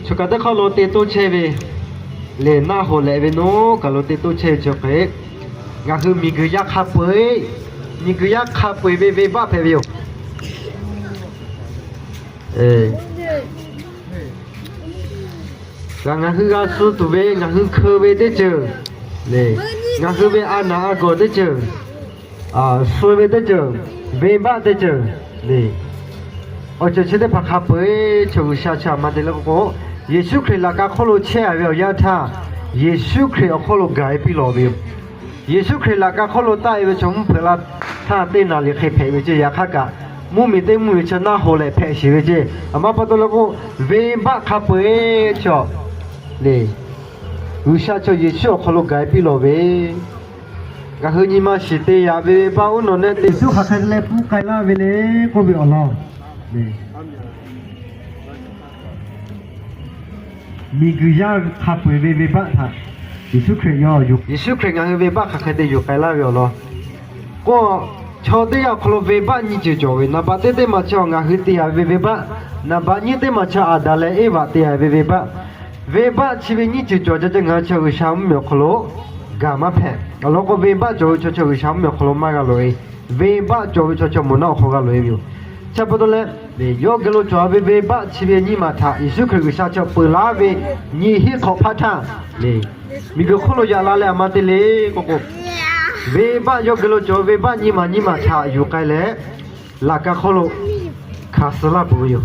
Chaw kaꞈ teˇ hk'aˇ lo te toˇ chehˇ ve lehˬ, naˆ hoꞈ lehꞈ ve naˉ kaꞈ lo te toˇ chehˇ ve chi hk'e, ngaˬ hui miˬguiˬ yaˇ hk'a peu-eˬ, miˬguiˬ yaˇ hk'a peu-eˬ ve venˇbaˆ hpehꞈ ve yoˬ. Ngaˬ hui g'a suh tuˬ ve, ngaˬ hui hkeu ve teˇ ceuˬ, ngaˬ hui ve a naˍ a gawˬ teˇ ceuˬ, suh ve teˇ ceuˬ, venˇbaˆ teˇ ceuˬ le. Awˬ ceuˬ chi teˇ hpaˍ hk'a peu-eˬ chaw G'uiˬsha chi aˬ ma te le k'oˆ k'o, Yeˍsuˆ Hkriꞈ laꞈ ka hk'oˆ lo chehˇ a ve awˬ yanˇ htaˇ, Yeˍsuˆ Hkriꞈ awˬ hk'oˆ lo gaˬ e piˇ lawˬ ve yoˬ. Yeˍsuˆ Hkriꞈ laꞈ ka hk'oˆ lo taˆ e ve chaw mvuhˇ hpeuꞈ la htaˇ teˇ naˍ riˍ hk'e hpehꞈ ve ceˇ. Yaꞈ hk'aˇ kaꞈ, mvuhˇmiˬ teˇ mvuhˇmiˬ chi naˆ hoꞈ lehꞈ hpehꞈ sheˍ ve ceˇ. Aˬ ma pa taw le k'o, venˇbaˆ hk'a peu-eˬ chaw le, G'uiˬsha chaw Yeˍsuˆ awˬ hk'aw lo gaˬ e piˇ lawˬ ve, ngaˬ hui nyi ma shiˍ te yaꞈ ve venˇbaˆ uˉ nawˬ nehˆ te tuˬ hk'aˬ hk'e leh pfuhˇ k'ai laˇ ve le k'oˆ ve awˬ lawn, miˬguiˬ yaˇ hk'a peu-eˬ ve venˇbaˆ htaꞈ Yeˍsuˆ Hkriꞈ yawˇ, Yeˍsuˆ Hkriꞈ ngaˬ hui venˇbaˆ hk'aˬ hk'e te yuˬ k'ai laˇ ve awˬ lawn k'o, chaw teˇ g'aˇ awˬ hk'aw lo venˇbaˆ nyiˇ ceuˬ cawˬ ve, naˍ baꞈ teˇ teˇ maˬ chi ngaˬ hui te yaꞈ ve venˇbaˆ, naˍ baꞈ nyiˇ teˇ maˬ chi Aˍdanˍ leh Eˇvaꞈ te yaꞈ ve venˇbaˆ. Venˇbaˆ chi ve nyiˇ ceuˬ cawˬ ca ceh ngaˬ hui chaw G'uiˬsha mvuhˇmiˬ awˬ hk'aw lo gaˬ maˇ hpehꞈ. Awˬ lawn k'o, venˇbaˆ cawˬ ve chaw chaw G'uiˬsha mvuhˇmiˬ awˬ hk'aw lo maˇ g'a loꞈ e. Venˇbaˆ cawˬ ve chaw chaw moˬ naˆ awˬ hk'aw g'a loꞈ e ve yoˬ. Chi pa taw leh, yawˇ geh lo cawˬ ve venˇbaˆ chi ve nyiˇ maˬ htaꞈ Yeˍsuˆ Hkriꞈ G'uiˬsha chaw peuˬ laˇ ve nyi hinˉ hk'awꞈ hpaˇ htaˇ, miˬguiˬ hk'oˆ lo yaꞈ la leh aˬ ma te le k'oˆ k'o, venˇbaˆ yawˇ geh lo cawˬ ve venˇbaˆ nyiˇ maˬ nyiˇ maˬ htaꞈ yuˬ k'ai leh, laꞈ ka hk'oˆ lo hkanˍ suh laˇ peuˬ ve yoˬ.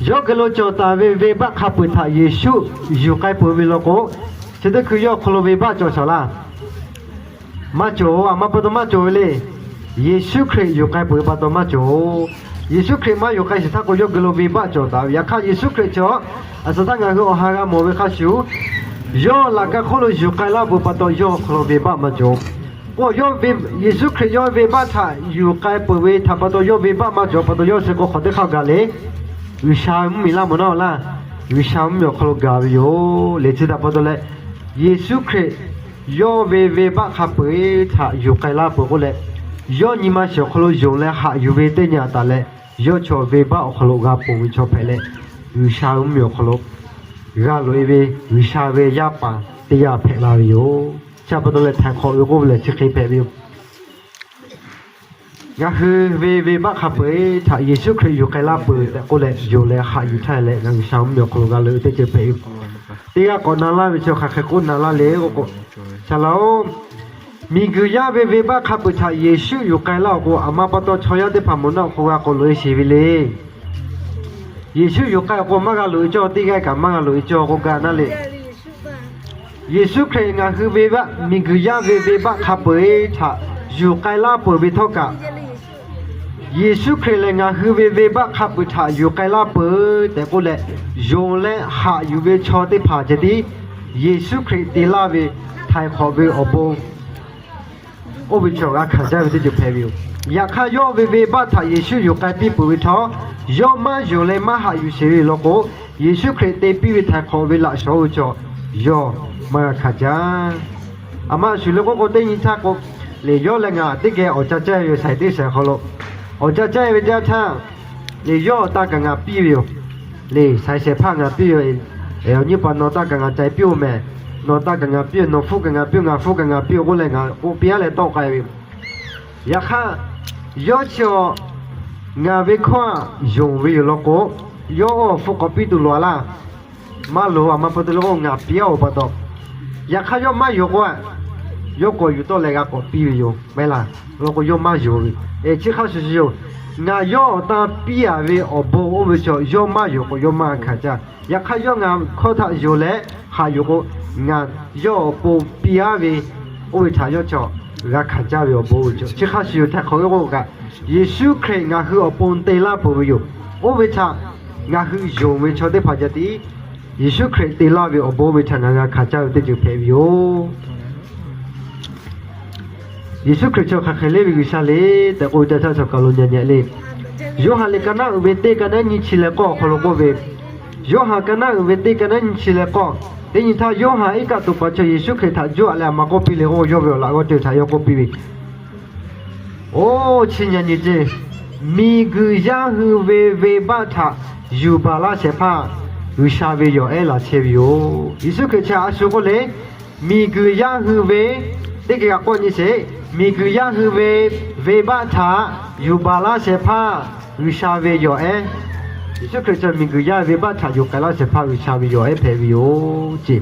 Yawˇ geh lo cawˬ taˍ ve venˇbaˆ hk'a peu-eˬ htaꞈ Yeˍsuˆ yuˬ k'ai peuˬ ve law k'o, chi teˇ hkui yawˇ awˬ hk'aw lo venˇbaˆ cawˬ shaˍ laˇ. Maˇ cawˬ, aˬ ma pa taw maˇ cawˬ ve le. Yeˍsuˆ Hkriꞈ yuˬ k'ai peuˬ ve pa taw maˇ cawˬ. Yeˍsuˆ Hkriꞈ maˇ yuˬ k'ai shiˍ htaˇ k'o, yawˇ geh lo venˇbaˆ cawˬ taˍ ve. Yaꞈ hk'aˇ, Yeˍsuˆ Hkriꞈ chi a suh htaˇ ngaˬ hui awˬ ha g'a mawˬ ve hk'a shuˍ, yawˇ laꞈ ka hk'oˆ lo yuˬ k'ai laˇ peuˬ pa taw, yawˇ awˬ hk'aw lo venˇbaˆ maˇ cawˬ. K'o, Yeˍsuˆ Hkriꞈ yawˇ venˇbaˆ htaꞈ yuˬ k'ai peuˬ ve htaꞈ pa taw, yawˇ venˇbaˆ maˇ cawˬ pa taw, yawˇ suh k'o hk'awꞈ teˇ hk'aˇ gaˬ le. G'uiˬsha mvuhˇmiˬ laˇ mawˬ naˉ laˇ. G'uiˬsha mvuhˇmiˬ awˬ hk'aw lo gaˬ ve yoˬ le. Chi htaꞈ pa taw leh, Yeˍsuˆ Hkriꞈ yawˇ ve venˇbaˆ hk'a peu-eˬ htaꞈ yuˬ k'ai laˇ peuˬ k'oˆ leh, yawˇ nyi ma shiˍ awˬ hk'aw lo yonˍ leh haꞈ yuˬ ve teˇ nyi a taˍ leh, yawˇ chaw venˇbaˆ awˬ hk'aw lo g'a ponˬ ve chaw hpehꞈ leh, G'uiˬsha mvuhˇmiˬ awˬ hk'aw lo g'a loꞈ e ve G'uiˬsha ve yaˇ paˍ teˇ g'aˇ hpehꞈ la ve yoˬ. Chi pa taw leh htaiˍ hk'awꞈ ve k'oˆ ve lehˬ chi hk'e hpehꞈ ve yoˬ. Ngaˬ hui ve venˇbaˆ hk'a peu-eˬ htaꞈ Yeˍsuˆ Hkriꞈ yuˬ k'ai laˇ peuˬ tehꞈ k'oˆ leh, yonˍ leh haꞈ yuˬ htaˇ leh ngaˬ G'uiˬsha mvuhˇmiˬ awˬ hk'aw lo g'a loꞈ e teˇ ceuˬ hpehꞈ ve yoˬ. Teˇ g'aˇ k'awꞈ na laˇ ve chi hk'aˬ hk'e k'oˆ na laˇ le k'o, Saˍ laꞈ-oˬ, miˬguiˬ yaˇ ve venˇbaˆ hk'a peu-eˬ htaꞈ Yeˍsuˆ yuˬ k'ai laˇ awˬ k'o, aˬ ma pa taw chaw yaˇ teˇ hpaˍ mawˬ naˆ awˬ hk'aw g'a k'awꞈ loꞈ e sheˍ ve le. Yeˍsuˆ yuˬ k'ai awˬ k'o maˇ g'a loꞈ e cawˇ, teˇ g'aˇ kaꞈ maˇ g'a loꞈ e cawˇ k'o ga naˇ le. Yeˍsuˆ Hkriꞈ ngaˬ hui ve venˇbaˆ, miˬguiˬ yaˇ ve venˇbaˆ hk'a peu-eˬ htaꞈ yuˬ k'ai laˇ peuˬ ve htawˇ kaꞈ, Yeˍsuˆ Hkriꞈ lehˬ ngaˬ hui ve venˇbaˆ hk'a peu-eˬ htaꞈ yuˬ k'ai laˇ peuˬ tehꞈ k'oˆ leh, yonˍ leh haꞈ yuˬ ve chaw teˇ hpaˍ ceh tiˉ Yeˍsuˆ Hkriꞈ te laˇ ve htaiˍ hk'awꞈ ve awˬ bon oˇ ve chaw g'a hkanˍ jaˇ ve teˇ ceuˬ hpehꞈ ve yoˬ. Yaꞈ hk'aˇ yawˇ ve venˇbaˆ htaꞈ Yeˍsuˆ yuˬ k'ai piˇ peuˬ ve htawˇ, yawˇ maˇ yonˍ leh maˇ haꞈ yuˬ sheˍ ve yoˬ law k'o, Yeˍsuˆ Hkriꞈ te piˇ ve htaiˍ hk'awꞈ ve laꞈ shawˍ oˇ ve chaw yawˇ maˇ g'a hkanˍ jaˇ. Aˬ ma shuˍ le k'oˆ k'o, teˇ nyi htaˇ k'o, lehˬ yawˇ leh ngaˬ teˇ geh awˬ ca caˇ ve yoˬ, shaiˍ teˇ shaiˍ hk'aw lo. Awˬ ca caˇ ve teˇ yanˇ htaˇ, lehˬ yawˇ awˬ taˇ kaꞈ ngaˬ piˇ ve yoˬ. Lehˬ shaiˍ shehˍ hpaˇ ngaˬ piˇ ve yoˬ. Awˬ nyi pa nawˬ taˇ kaꞈ ngaˬ ca piˇ-oˬ mehˍ. Nawˬ taˇ kaꞈ ngaˬ piˇ-oˬ, nawˬ hpfuhˇ kaꞈ ngaˬ piˇ-oˬ, ngaˬ hpfuhˇ kaꞈ ngaˬ piˇ-oˬ k'oˆ leh ngaˬ k'oˆ piˇ-a leh tawˆ k'ai ve yoˬ. Yaꞈ hk'aˇ, yawˇ chi awˬ ngaˬ ve hkawˇ aꞈ yonˍ ve yoˬ law k'o, yawˇ awˬ hpfuhˇ k'awꞈ piˇ tuˬ loˍ-a laˇ. Maˇ loˍ, aˬ ma pa taw le k'o ngaˬ piˇ-a-oˬ pa taw. Yaꞈ hk'aˇ yawˇ maˇ yonˍ k'o, yawˇ k'awꞈ yuˬ tawˆ leh g'a k'awꞈ piˇ ve yoˬ. Maˇ heˆ laˇ. Law k'o yawˇ maˇ yonˍ ve. Chi hk'a shuˍ shuˍ yoˬ. Ngaˬ yawˇ awˬ taˇ piˇ-a ve awˬ bon oˇ ve chaw yawˇ maˇ yonˍ k'o yawˇ maˇ g'a hkanˍ jaˇ. Yaꞈ hk'aˇ yawˇ ngaˬ hkawˇ htaꞈ yonˍ leh haꞈ yuˬ k'o, ngaˬ yawˇ awˬ pon piˇ-a ve oˇ ve htaꞈ yawˇ chaw g'a hkanˍ jaˇ ve awˬ bon ve chaw. Chi hk'a shuˍ yoˬ, htaiˍ hk'awꞈ ve k'o kaꞈ, Yeˍsuˆ Hkriꞈ ngaˬ hui awˬ pon te laˇ peuˬ ve yoˬ. Oˇ ve htaꞈ ngaˬ hui yonˍ ve chaw teˇ hpaˍ ceh tiˉ Yeˍsuˆ Hkriꞈ te laˇ ve awˬ bon oˇ ve htaꞈ ngaˬ g'a hkanˍ jaˇ ve teˇ ceuˬ hpehꞈ ve yoˬ. Yeˍsuˆ Hkriꞈ chi hk'aˬ hk'e le ve G'uiˬsha le tehꞈ k'oˆ ve teˇ yanˇ htaˇ, chaw kaˬ lo nyi nyi le. Yoˇhanˬ liꞈ ka naˉ uiˍ ve teˇ ka naˉ nyiˇ chi leh k'awˇ awˬ hk'aw lo k'oˆ ve, Yoˇhanˬ ka naˉ uiˍ ve teˇ ka naˉ nyiˇ chi leh k'awˇ, teˇ nyi htaˇ Yoˇhanˬ iˉ kaˆ tuꞈ paˍ chaw Yeˍsuˆ Hkriꞈ htaꞈ juˇ-a leh aˬ ma k'oˆ piˇ le k'o, yawˇ ve awˬ laꞈ g'awˇ ceuˬ htaꞈ yawˇ k'oˆ piˇ ve, Oˇ chi nyi nyi ceˇ, miˬguiˬ yaˇ hui ve venˇbaˆ htaꞈ yuˬ baˬ laˇ shehˍ hpaˇ G'uiˬsha ve yawˬ ehˉ laˬ chehˇ ve yoˬ. Yeˍsuˆ Hkriꞈ chi a shu k'oˆ le, miˬguiˬ yaˇ hui ve, teˇ geh g'aꞈ k'awꞈ nyi sheˍ, miˬguiˬ yaˇ hui ve venˇbaˆ htaꞈ yuˬ baˬ laˇ shehˍ hpaˇ G'uiˬsha ve yawˬ ehˉ, Yeˍsuˆ Hkriꞈ chi miˬguiˬ yaˇ ve venˇbaˆ htaꞈ yuˬ k'ai laˇ shehˍ hpaˇ G'uiˬsha ve yawˬ ehˉ hpehꞈ ve yoˬ ceˇ.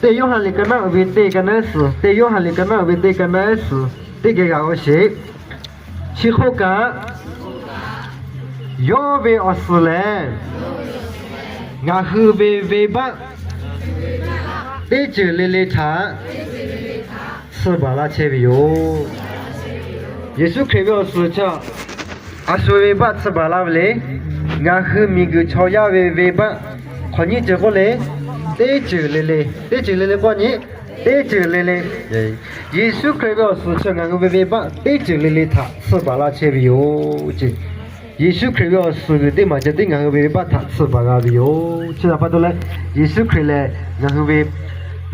Teˇ Yoˇhanˬ liꞈ ka naˉ uiˍ ve teˇ ka naˉ suhˍ, teˇ Yoˇhanˬ liꞈ ka naˉ uiˍ ve teˇ ka naˉ suhˍ, teˇ geh g'aꞈ g'aw sheˍ. Chi hk'oˆ kaꞈ, yawˇ ve awˬ suhˍ lehˬ, ngaˬ hui ve venˇbaˆ teˇ ceuˬ le le htaꞈ tsuhˇ baˬ laˇ chehˇ ve yoˬ. Yeˍsuˆ Hkriꞈ ve awˬ suhˍ chi, a shu ve venˇbaˆ tsuhˇ baˬ laˇ ve le. Ngaˬ hui miˬguiˬ chaw yaˇ ve venˇbaˆ hk'awꞈ nyiˇ ceuˬ k'oˆ le, teˇ ceuˬ le le, teˇ ceuˬ le le k'oˆ nyi, teˇ ceuˬ le le. Yeˍsuˆ Hkriꞈ ve awˬ suhˍ chi ngaˬ hui ve venˇbaˆ teˇ ceuˬ le le htaꞈ tsuhˇ baˬ laˇ chehˇ ve yoˬ ceˇ. Yeˍsuˆ Hkriꞈ ve awˬ suhˍ g'uiˬ teˇ maˬ ceh tiˉ ngaˬ hui ve venˇbaˆ htaꞈ tsuhˇ baˬ g'a ve yoˬ. Chi htaꞈ pa taw leh, Yeˍsuˆ Hkriꞈ lehˬ ngaˬ hui ve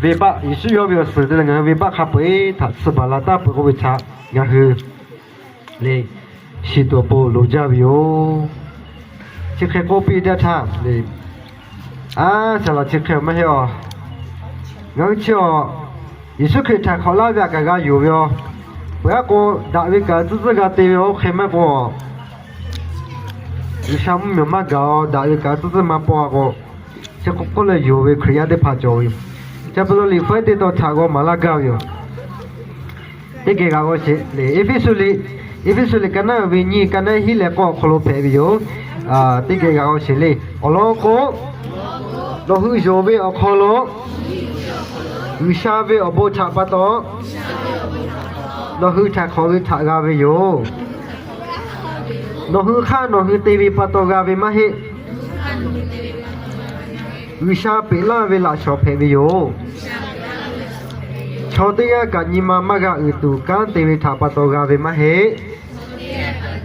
venˇbaˆ, Yeˍsuˆ yawˇ ve awˬ suhˍ te leh ngaˬ hui venˇbaˆ hk'a peu-eˬ htaꞈ tsuhˇ baˬ la taˍ peuˬ k'oˆ ve htaꞈ ngaˬ hui lehˬ shiˍ tuˬ awˬ pon loˍ jaˇ ve yoˬ. Chi hk'e k'oˆ piˇ teˇ htaˇ, a, saˍ laꞈ chi hk'e maˇ heˆ a. Ngaˬ hui chi awˬ Yeˍsuˆ Hkriꞈ htaiˍ hk'awꞈ laˇ ve htaꞈ kaꞈ g'a yonˍ ve a. Peuˬ aˉ k'o, daꞈ ve kaꞈ tcuhˉ tcuhˉ g'a te ve oˇ hk'e maˇ k'o, G'uiˬsha mvuhˇmiˬ maˇ gaˬ a, daꞈ ve kaꞈ tcuhˉ tcuhˉ maˇ paw a k'o, chi k'oˆ k'oˆ leh yonˍ ve Hkriꞈ yaˇ teˇ hpaˍ cawˬ ve yoˬ. Chi pa taw Liꞈ hpu ehˉ teˇ tawn htaꞈ g'aw maˍ laˇ gaˇ ve yoˬ. Teˇ geh g'aꞈ g'aw sheˍ le. Eˇfeˇsuꞈ liꞈ, Eˇfeˇsuꞈ liꞈ ka naˉ uiˍ ve nyiˇ, ka naˉ hiˉ leh k'awˇ awˬ hk'aw lo hpehꞈ ve yoˬ. Teˇ geh g'aꞈ g'aw sheˍ le. Awˬ lawn k'o, nawˬ hui yonˍ ve awˬ hk'aw lo G'uiˬsha ve awˬ bon htaꞈ pa taw nawˬ hui htaiˍ hk'awꞈ ve htaꞈ g'a ve yoˬ. Nawˬ hui hk'aˇ nawˬ hui te ve pa taw g'a ve maˇ heˆ. G'uiˬsha peꞈ laˇ ve laꞈ shawˍ hpehꞈ ve yoˬ. Chaw teˇ g'aˇ kaꞈ nyi ma maˇ g'a uiˍ tuˬ kanˉ te ve htaꞈ pa taw g'a ve maˇ heˆ.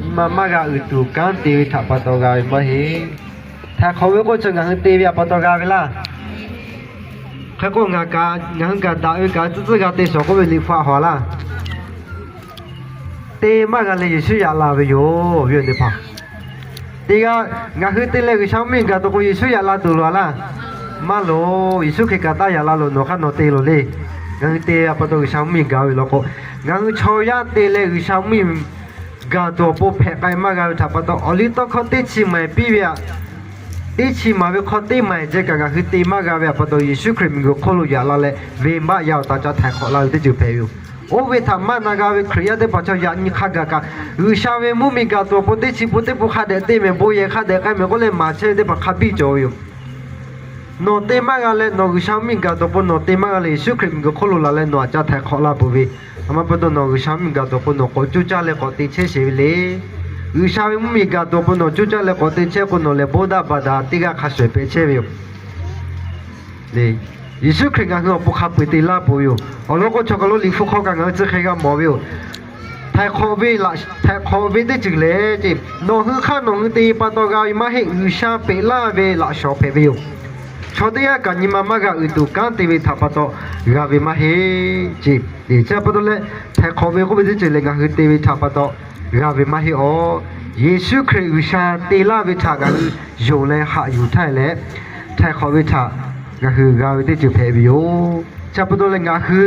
Nyi ma maˇ g'a uiˍ tuˬ kanˉ te ve htaꞈ pa taw g'a ve maˇ heˆ. Htaiˍ hk'awꞈ ve k'oˆ chi ngaˬ hui te ve htaꞈ pa taw g'a ve laˇ. Hk'e k'o ngaˬ kaꞈ, ngaˬ hui kaꞈ daꞈ ve kaꞈ tcuhˉ tcuhˉ g'a te shawˍ k'oˆ ve Liꞈ hpu a haw laˇ. Te maˇ g'a leh Yeˍsuˆ yaꞈ la ve yoˬ, awˬ viˉ awˬ nyi teˇ hpaˍ. Teˇ g'aˇ, ngaˬ hui te leh G'uiˬsha mvuhˇmiˬ gaˬ tuˬ k'o Yeˍsuˆ yaꞈ la tuˬ loˬ a laˇ. Maˇ loˬ. Yeˍsuˆ Hkriꞈ kaꞈ taˇ yaꞈ la loˬ, nawˬ hk'aˇ nawˬ te loˬ le. Ngaˬ hui te ve pa taw G'uiˬsha mvuhˇmiˬ gaˬ ve law k'o, ngaˬ hui chaw yaˇ te leh G'uiˬsha mvuhˇmiˬ gaˬ tuˬ awˬ pon hpehꞈ k'ai maˇ g'a ve htaꞈ pa taw, awˬliˇtawˇhkawˇ teˇ chi maˍ piˇ ve aꞈ, teˇ chi maˍ ve hk'aw teˇ maˍ ceh kaꞈ ngaˬ hui te maˇ g'a ve pa taw, Yeˍsuˆ Hkriꞈ miˬguiˬ hk'oˆ lo yaꞈ la leh venˇbaˆ yaˇ awˬ taꞈ ca htaiˍ hk'awꞈ la ve teˇ ceuˬ hpehꞈ ve yoˬ. Oˇ ve htaꞈ maˇ na g'a ve Hkriꞈ yaˇ teˇ hpaˍ chaw yaꞈ nyi hk'a gaˬ kaꞈ, G'uiˬsha ve mvuhˇmiˬ gaˬ tuˬ awˬ pon teˇ chi pun teˇ pun hk'a dehꞈ te mehˍ, bon yehˬ hk'a dehꞈ k'ai mehˍ k'oˆ leh maˍ chehˇ ve teˇ hpaˍ hk'a biˇ cawˬ ve yoˬ. Nawˬ te maˇ g'a leh, nawˬ G'uiˬsha mvuhˇmiˬ gaˬ tuˬ awˬ pon nawˬ te maˇ g'a leh, Yeˍsuˆ Hkriꞈ miˬguiˬ hk'oˆ lo laˬ leh nawˬ aꞈ ca htaiˍ hk'awꞈ la peuˬ ve, a ma pa taw nawˬ G'uiˬsha mvuhˇmiˬ gaˬ tuˬ awˬ pon nawˬ k'awꞈ coˇ caˇ leh k'awꞈ te chehˇ sheˍ ve le. G'uiˬsha ve mvuhˇmiˬ gaˬ tuˬ awˬ pon nawˬ coˇ caˇ leh k'awꞈ te chehˇ k'o, nawˬ lehˬ bon daꞈ baˬ daꞈ teˇ g'aˇ hk'a shuˍ shuˍ hpehꞈ chehˇ ve yoˬ. Yeˍsuˆ Hkriꞈ ngaˬ hui awˬ pon hk'a peu-eˬ te laˇ peuˬ ve yoˬ. Awˬ lawn k'o, chaw kaˬ lo Liꞈ hpu hk'aw kaꞈ ngaˬ hui chi hk'e g'a mawˬ ve yoˬ. Htaiˍ hk'awꞈ ve, htaiˍ hk'awꞈ ve teˇ ceuˬ lehˬ ce, nawˬ hui hk'aˇ nawˬ hui te pa taw g'a ve maˇ heˆ. G'uiˬsha peꞈ laˇ ve laꞈ shawnˍ hpehꞈ ve yoˬ. Chaw teˇ g'aˇ kaꞈ nyi ma maˇ g'a uiˍ tuˬ kanˉ te ve htaꞈ pa taw g'a ve maˇ heˆ ce. Chi pa taw leh, htaiˍ hk'awꞈ ve k'oˆ ve teˇ ceuˬ lehˬ, ngaˬ hui te ve htaꞈ pa taw g'a ve maˇ heˆ awˬ. Yeˍsuˆ Hkriꞈ G'uiˬsha te laˇ ve htaꞈ ngaˬ hui yonˍ leh haꞈ yuˬ htaˇ leh, htaiˍ hk'awꞈ ve htaꞈ ngaˬ hui g'a ve teˇ ceuˬ hpehꞈ ve yoˬ. Chi pa taw leh ngaˬ hui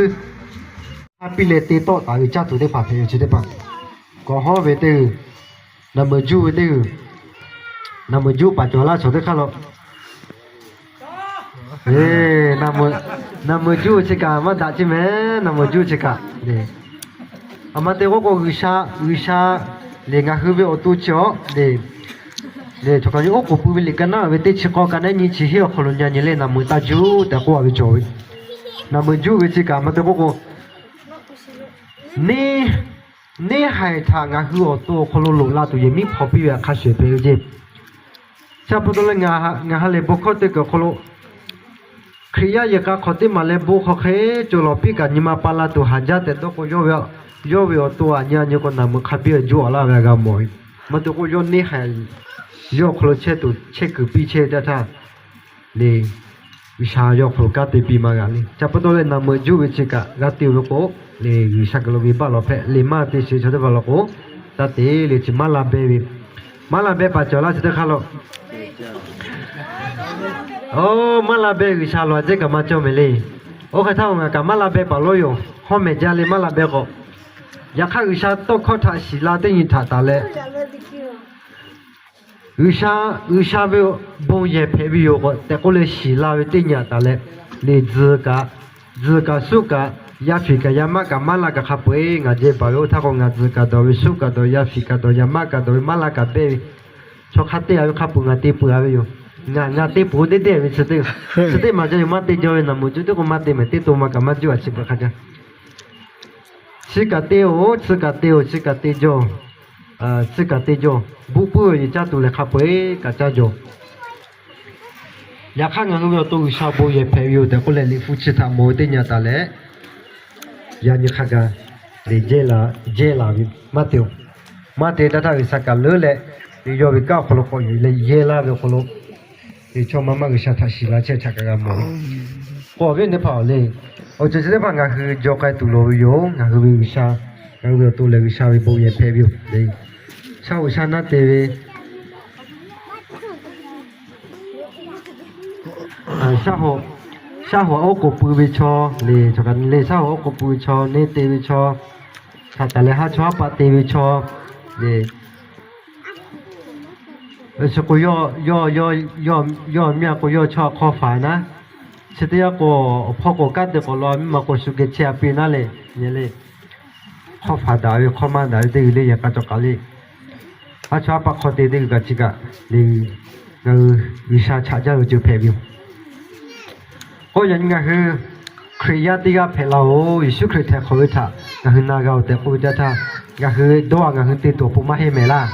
ha piˇ leh te tawˆ taˍ ve caˇ tuˬ teˇ hpaˍ hpehꞈ ve chi teˇ hpaˍ, kawꞈ hawˉ ve teˇ g'uiˬ, naˬ meuꞈ juˇ ve teˇ g'uiˬ, naˬ meuꞈ juˇ paˍ cawˬ laˇ shawˍ teˇ hk'aˇ lo, naˬ meuꞈ juˇ chi kaꞈ maˇ daꞈ ceˇ mehˍ. Naˬ meuꞈ juˇ chi kaꞈ, a ma te k'oˆ k'o, G'uiˬsha, G'uiˬsha lehˬ ngaˬ hui ve awˬ to chi awˬ le. Lehˬ, chaw kaꞈ nyi oˉ k'oˍ pui ve liꞈ ka naˉ ve teˇ chi k'awˇ ka nehˉ nyiˇ chi hiˉ awˬ hk'aw lo nyi nyi leh naˬ meuꞈ taˇ juˇ tehꞈ k'oˆ a ve cawˬ ve. Naˬ meuꞈ juˇ ve chi kaꞈ ma te k'oˆ k'o, neˇ, neˇ haiˬ htaꞈ ngaˬ hui awˬ to awˬ hk'aw lo loꞈ la tuˬ yehˬ miˉ hpaw piˇ ve hk'a shuˍ hpehꞈ ve ceˇ. Chi pa taw leh ngaˬ ha lehˬ bon hkawˇ teˇ kuiˬ awˬ hk'aw lo Hkriꞈ yaˇ yehˬ k'a hk'awꞈ teˇ maˬ leh bon hk'aw hk'e cawˬ lawˬ piˇ kaꞈ nyi ma pa la tuˬ haˍ jaˇ tehꞈ dawˇ k'o, yawˇ ve, yawˇ ve awˬ to aꞈ nyi a nyi k'o naˬ meuꞈ hk'a biˇ juˇ a laˇ ve a g'a mawˬ ve. Ma te k'o, yawˇ neˇ haiˬ yawˇ awˬ hk'aw lo chehˇ tuˬ chehˇ kuiˬ piˇ chehˇ ve teˇ htaˇ, lehˬ, G'uiˬsha yawˇ awˬ hk'aw lo kanˉ te piˇ maˇ g'a le. Chi pa taw leh naˬ meuꞈ juˇ ve chi kaꞈ g'a te ve k'o, lehˬ, G'uiˬsha kaꞈ lo ve baˆ lawˬ hpehꞈ lehˬ maˇ te sheˍ chaw teˇ hpaˍ law k'o, taˇ te lehˬ chi maˇ la beh ve, maˇ la beh paˍ cawˬ laˇ chi teˇ hk'aˇ lo, oˇ maˇ la beh G'uiˬsha lawˬ a cehˇ kaꞈ maˇ cawˇ mehˍ le. Oˇ hk'e htaˇ ngaˬ kaꞈ maˇ la beh paˍ lawˇ yoˬ. Hawˉ mehˍ jaˇ leh maˇ la beh k'o, yaꞈ hk'aˇ G'uiˬsha tawˇ hkawˇ htaꞈ shiˍ la teˇ nyi htaꞈ taˍ leh, G'uiˬsha, G'uiˬsha ve bon yehˬ hpehꞈ ve yoˬ k'o tehꞈ k'oˆ leh shiˍ la ve teˇ nyi htaꞈ taˍ leh, lehˬ tzuhˬ kaꞈ, tzuhˬ kaꞈ suhˉ kaꞈ, yaˇ fiˍ kaꞈ yaˇ maˆ kaꞈ maˇ la kaꞈ hk'a peu-eˬ ngaˬ jehˬ baˬ ve oˇ htaˇ k'o, ngaˬ tzuhˬ kaꞈ dawˬ ve, suhˉ kaꞈ dawˬ, yaˇ fiˍ kaꞈ dawˬ, yaˇ maˆ kaꞈ dawˬ ve maˇ la kaꞈ beh ve, chaw hk'a te a ve hk'a peu-eˬ ngaˬ te peuˬ a ve yoˬ. Ngaˬ, ngaˬ te peuˬ deˇ deˇ ve chi teˇ, chi teˇ maˬ jaˇ yoˬ. Maˇ te jaw ve naˬ meuꞈ juˇ teˇ k'o maˇ te mehˍ, teˇ to ma kaꞈ maˇ juˇ a chi beuꞈ hk'a jaˇ. Chi kaꞈ te oˬ, chi kaꞈ te oˬ, chi kaꞈ te jaw, chi kaꞈ te jaw. Buˆ puiˉ ve yehˬ caˇ tuˬ lehˬ hk'a peu-eˬ kaꞈ caˇ jaw. Yaꞈ hk'aˇ ngaˬ hui ve awˬ to G'uiˬsha bon yehˬ hpehꞈ ve yoˬ tehꞈ k'oˆ leh Liꞈ hpu chi htaꞈ mawˬ ve teˇ nyi taˍ leh, yaꞈ nyi hk'a gaˬ lehˬ jehˇ la, jehˇ la ve maˇ te oˬ. Maˇ te taˇ htaˇ G'uiˬsha kaꞈ leuˉ leh, yawˇ ve kanˉ awˬ hk'aw lo k'awꞈ yuˬ leh yehˇ laˇ ve awˬ hk'aw lo, chaw ma maˇ G'uiˬsha htaꞈ shiˍ la chehˇ htaꞈ kaꞈ g'a mawˬ ve. K'awꞈ awˬ viˉ awˬ nyi teˇ hpaˍ awˬ le, awˬ ceuˬ chi teˇ hpaˍ ngaˬ hui jaw k'ai tuˬ loˍ ve yoˬ. Ngaˬ hui ve G'uiˬsha, ngaˬ hui ve awˬ to lehˬ G'uiˬsha ve bon yehˬ hpehꞈ ve yoˬ le. Shaˉ hoꞈ shaˉ naˉ te ve, shaˉ hoꞈ, shaˉ hoꞈ oˉ k'oˍ pui ve chaw le, chaw kaꞈ le shaˉ hoꞈ oˉ k'oˍ pui ve chaw, neˇ te ve chaw, htaꞈ taˍ leh haˉ chawˇ haˉ paˆ te ve chaw le. Chi k'o, yawˇ, yawˇ, yawˇ, yawˇ miˇ a k'o yawˇ chaw hk'awˇ faˍ naˉ, chi teˇ yanˇ k'o, awˬ hpawˇ k'o kanˉ te k'awꞈ law, miˇ ma k'o shu geh chehˇ a piˇ naˉ le, nyi le. Hk'awˇ faˍ daꞈ ve, hk'awˇ maˇ daꞈ ve teˇ g'uiˬ le, yaꞈ k'a cawˬ kaꞈ le. Haˉ chawˇ haˉ paˆ hk'awˇ te teˇ g'uiˬ kaꞈ chi kaꞈ le, ngaˬ hui G'uiˬsha chaꞈ jaˇ ve ceuˬ hpehꞈ ve yoˬ. K'o yaꞈ nyi ngaˬ hui Hkriꞈ yaˇ teˇ g'aˇ hpehꞈ la oˬ, Yeˍsuˆ Hkriꞈ htaiˍ hk'awꞈ ve htaꞈ ngaˬ hui na g'a oˬ tehꞈ k'oˆ ve teˇ htaˇ, ngaˬ hui dawˇ a ngaˬ hui te tuˬ awˬ pon maˇ heˆ mehˍ laˇ.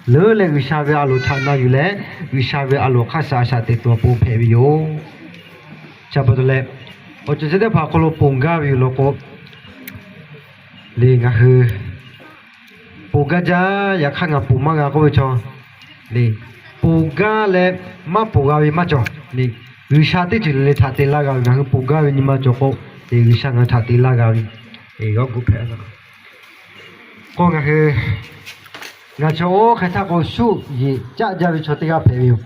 Leuˉ leh G'uiˬsha ve a loˍ htaꞈ na yuˬ leh, G'uiˬsha ve a loˍ hk'aˇ shaꞈ a shaꞈ te tuˬ awˬ pon hpehꞈ ve yoˬ. Chi pa taw leh, awˬ ceuˬ chi teˇ hpaˍ awˬ hk'aw lo ponˬ gaˇ ve yoˬ law k'o, le ngaˬ hui ponˬ gaˇ jaˇ, yaꞈ hk'aˇ ngaˬ ponˬ maˇ g'a k'oˆ ve chaw le, ponˬ gaˇ leh maˇ ponˬ g'a ve maˇ cawˬ le. G'uiˬsha teˇ ceuˬ le le htaꞈ te laˇ g'a ve, ngaˬ hui ponˬ gaˇ ve nyi ma cawˬ k'o, G'uiˬsha ngaˬ hui htaꞈ te laˇ g'a ve, g'awˇ gu hpehꞈ k'o, ngaˬ hui, ngaˬ chaw oˇ hk'e htaˇ k'o, shuˆ yeˬ caˆ jaˇ ve chaw teˇ g'aˇ hpehꞈ ve yoˬ.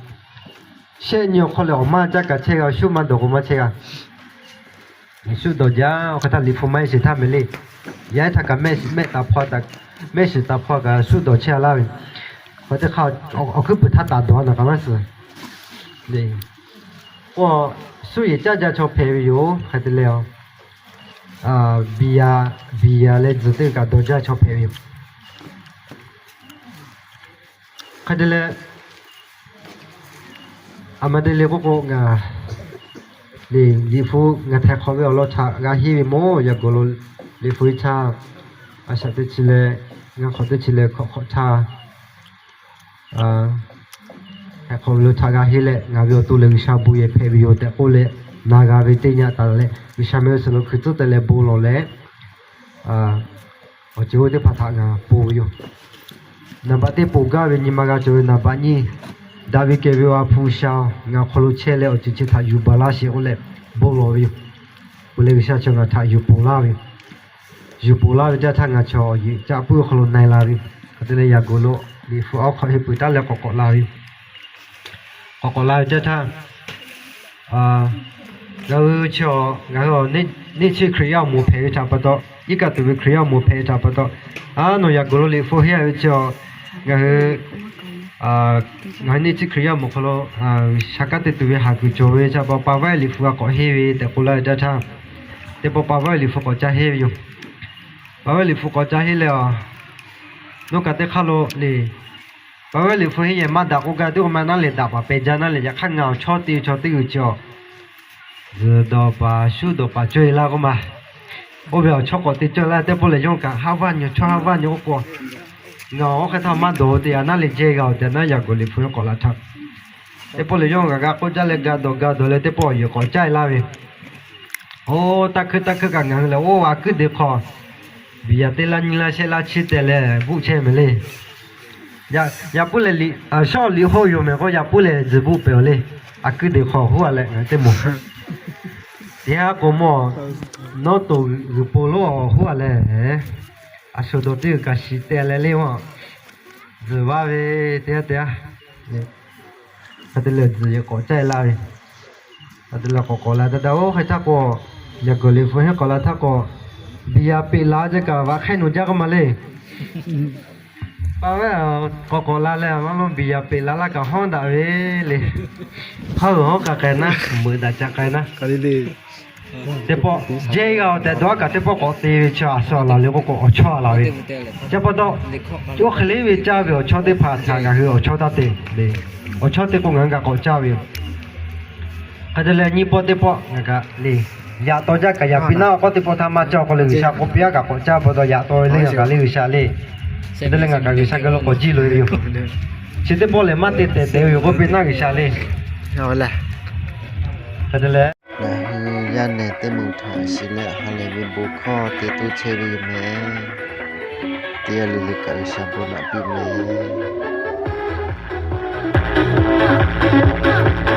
Shehˆ nyi awˬ hk'aw lehˬ, awˬ maˇ caˇ kaꞈ chehˇ g'a, shuˆ maˇ dawˬ k'o maˇ chehˇ g'a. Shuˆ dawˬ jaˇ, oˇ hk'e htaˇ liꞈ hpu maˇ heˆ sheˍ htaˇ meh le. Yaˇ ehˉ htaꞈ kaꞈ mehˆ shiˍ taˍ hpaw, mehˆ shiˍ taˍ hpaw kaꞈ shuˆ dawˬ chehˇ a laˇ ve. Hk'e te hk'a, awˬ hkuiˉ puiˍ htaˇ taˍ dawˬ a naˬ kaꞈ maˇ suhˍ. K'o, shuˆ yeˬ caˆ jaˇ chaw hpehꞈ ve yoˬ. Hk'e te leh, biˬ yaꞈ, biˬ yaꞈ leh tzuhˬ teˇ kaꞈ dawˬ jaˇ chaw hpehꞈ ve yoˬ. Hk'e te leh, aˬ ma te le k'oˆ k'o, ngaˬ le liꞈ hpu ngaˬ htaiˍ hk'awꞈ ve awˬ lawn htaꞈ g'a henˇ ve mawˬ. Yaꞈ gawˬ lo liꞈ hpu iˉ htaˇ, a shaꞈ teˇ chi leh, ngaˇ hk'awꞈ teˇ chi leh hkawꞈ hk'awꞈ htaˇ, htaiˍ hk'awꞈ ve lo htaꞈ g'a henˇ leh, ngaˬ ve awˬ to lehˬ G'uiˬsha bon yehˬ hpehꞈ ve yoˬ tehꞈ k'oˆ leh, na g'a ve teˇ nyi taˍ leh, G'uiˬsha meh ve suhˍ lo hkui tcuhˉ te leh bon lawˬ leh, awˬ ceuˬ oˇ teˇ hpaˍ htaꞈ ngaˬ ponˬ ve yoˬ. Naˍ baꞈ teˇ ponˬ gaˇ ve nyi ma g'a cawˬ ve naˍ baꞈ nyiˇ, daꞈ ve kehˬ ve Awˬ ha hpu G'uiˬsha ngaˬ hk'aw lo chehˇ leh awˬ ceuˬ chi htaꞈ yuˬ baˬ laˇ sheˍ k'oˆ leh bon lawˬ ve yoˬ. Peuˬ leh G'uiˬsha chaw ngaˬ htaꞈ yuˬ ponˬ laˇ ve yoˬ. Yuˬ ponˬ laˇ ve teˇ htaˇ ngaˬ chaw awˬ yeˬ caˆ puiˉ awˬ hk'aw lo na e la ve yoˬ. Hk'e te leh yaꞈ gawˬ lo liꞈ hpu awˉ hk'awꞈ henˇ peuˬ taˉ leh k'awꞈ k'awꞈ la ve yoˬ. K'awꞈ k'awꞈ la ve teˇ htaˇ, ngaˬ hui chi, ngaˬ hui neˇ chiˇ Hkriꞈ yaˇ awˬ moˍ hpehꞈ ve htaꞈ pa taw, iˉ kaˆ tuˬ ve Hkriꞈ yaˇ awˬ moˍ hpehꞈ ve htaꞈ pa taw, a nawˬ yaꞈ gawˬ lo liꞈ hpu henˇ a ve chi, ngaˬ hui, ngaˬ hui neˇ chiˇ Hkriꞈ yaˇ awˬ moˍ hk'aw lo shaˍ kaˉ te tuˬ ve haˍ kuiˬ cawˬ ve htaꞈ pa taw, pa vaiˉ liꞈ hpu g'a k'awꞈ henˇ ve tehꞈ k'oˆ laˇ ve teˇ htaˇ, teˇ pawˆ pa vaiˉ liꞈ hpu k'awꞈ caˇ henˇ ve yoˬ. Pa vaiˉ liꞈ hpu k'awꞈ caˇ henˇ leh, nawˬ kaꞈ teˇ hk'aˇ lo le, pa vaiˉ liꞈ hpu henˇ yehˬ maˇ daꞈ k'oˆ gaˇ teˇ k'o maˇ naˉ leh daꞈ paˍ peh jaˇ naˉ leh, yaꞈ hk'aˇ ngaˬ awˬ chawˇ te ve chaw teˇ g'uiˬ chi awˬ zuhˬ dawˬ paˍ shuˉ dawˬ paˍ cawˇ e laˇ k'oˆ ma. Oˇ ve awˬ chawˇ k'awꞈ te cawˇ laˇ teˇ pawˆ lehˬ, yawˇ kaꞈ haˉ vaˇ nyi, chaw haˉ vaˇ nyi k'oˆ k'o, ngaˬ awˬ hk'e htaˇ maˇ dawˬ ve te a naˉ leh jehˇ g'a awˬ tehꞈ naˉ yaꞈ gawˬ liꞈ hpu yawˇ k'awꞈ la htaˇ, teˇ pawˆ lehˬ yawˇ g'a g'a k'oˆ jaˇ leh ga dawˬ ga dawˬ leh teˇ pawˆ awˬ yehˬ k'awꞈ caˇ e laˇ ve. Oˇ, taˇ hkuiˇ taˇ hkuiˇ kaꞈ ngaˬ hui lehˬ, oˇ, a kuiˉ de hk'aw biˬ yaꞈ teˇ laˇ nyiˇ laˇ shehˆ laˇ chiˇ teh leh bvuhˆ chehˇ mehˍ le. Yaꞈ puiˉ lehˬ, shawˉ liꞈ hawˇ yoˬ mehˍ k'o, yaꞈ puiˉ lehˬ tzuhˬ bvuhˆ pehˍ awˬ le. A kuiˉ de hk'aw hoˉ a leh ngaˬ hui teˇ moˍ, teˇ haˉ k'o mawˇ, nawˉ toꞈ g'uiˬ po lonˉ awˬ hoˉ a leh, a sho dawˬ teˇ g'uiˬ kaꞈ shiˍ teh leh le maˇ, zuhˬ vaˇ ve teˇ haˉ teˇ haˉ, hk'e te leh zuhˬ yehˬ k'awꞈ caˇ e laˇ ve. Hk'e te leh k'awꞈ k'awꞈ la taˇ taˇ, oˇ hk'e htaˇ k'o, yaꞈ gawˬ liꞈ hpu henˇ k'awꞈ la htaˇ k'o, biˬ yaꞈ peꞈ la ce kaꞈ vaꞈ hk'ehˇ nuˬ jaˇ k'oˆ ma le. Pa ve, k'awꞈ k'awꞈ la leh a maˇ lo biˬ yaꞈ peꞈ la laˇ kaꞈ hawˉ daꞈ ve le. Hawˉ g'uiˬ hawˉ k'aꞈ k'ai naˉ, meuꞈ daꞈ ca k'ai naˉ. Teˇ pawˆ jehˇ g'a awˬ tehꞈ dawˇ kaꞈ teˇ pawˆ k'awꞈ te ve chi a shu a laˬ le k'oˆ k'o, awˬ chawˇ a laˬ ve. Chi pa taw, oˇ hk'e le ve caˇ ve awˬ chawˇ teˇ hpaˍ htaꞈ ngaˬ hui awˬ chawˇ taˇ te le. Awˬ chawˇ te k'o ngaˬ hui kaꞈ k'awꞈ caˇ ve yoˬ. Hk'e te leh nyiˇ pawˆ teˇ pawˆ ngaˬ kaꞈ le, yaꞈ taw jaˇ kaꞈ yaꞈ piˇ naˉ, awˬ k'awˇ teˇ pawˆ htaˇ maˇ caˇ k'o leh G'uiˬsha k'oˆ piˇ a kaꞈ k'awꞈ caˇ pa taw yaꞈ taw ve le ngaˬ kaꞈ le G'uiˬsha le. Hk'e te leh ngaˬ kaꞈ G'uiˬsha geh lo k'awꞈ jiˇ loꞈ e ve yoˬ. Chi teˇ pawˆ lehˬ maˇ te tehꞈ tehꞈ ve yoˬ k'oˆ piˇ naˉ G'uiˬsha le. Hk'e te leh, ngaˬ hui yaˇ nehˬ teˇ moˍ htaꞈ shiˍ leh ha lehˬ ve bon hkawˇ te toˇ chehˇ ve yoˬ mehˍ. Teˇ g'aˇ le le kaꞈ G'uiˬsha bon naꞈ piˇ mehˍ.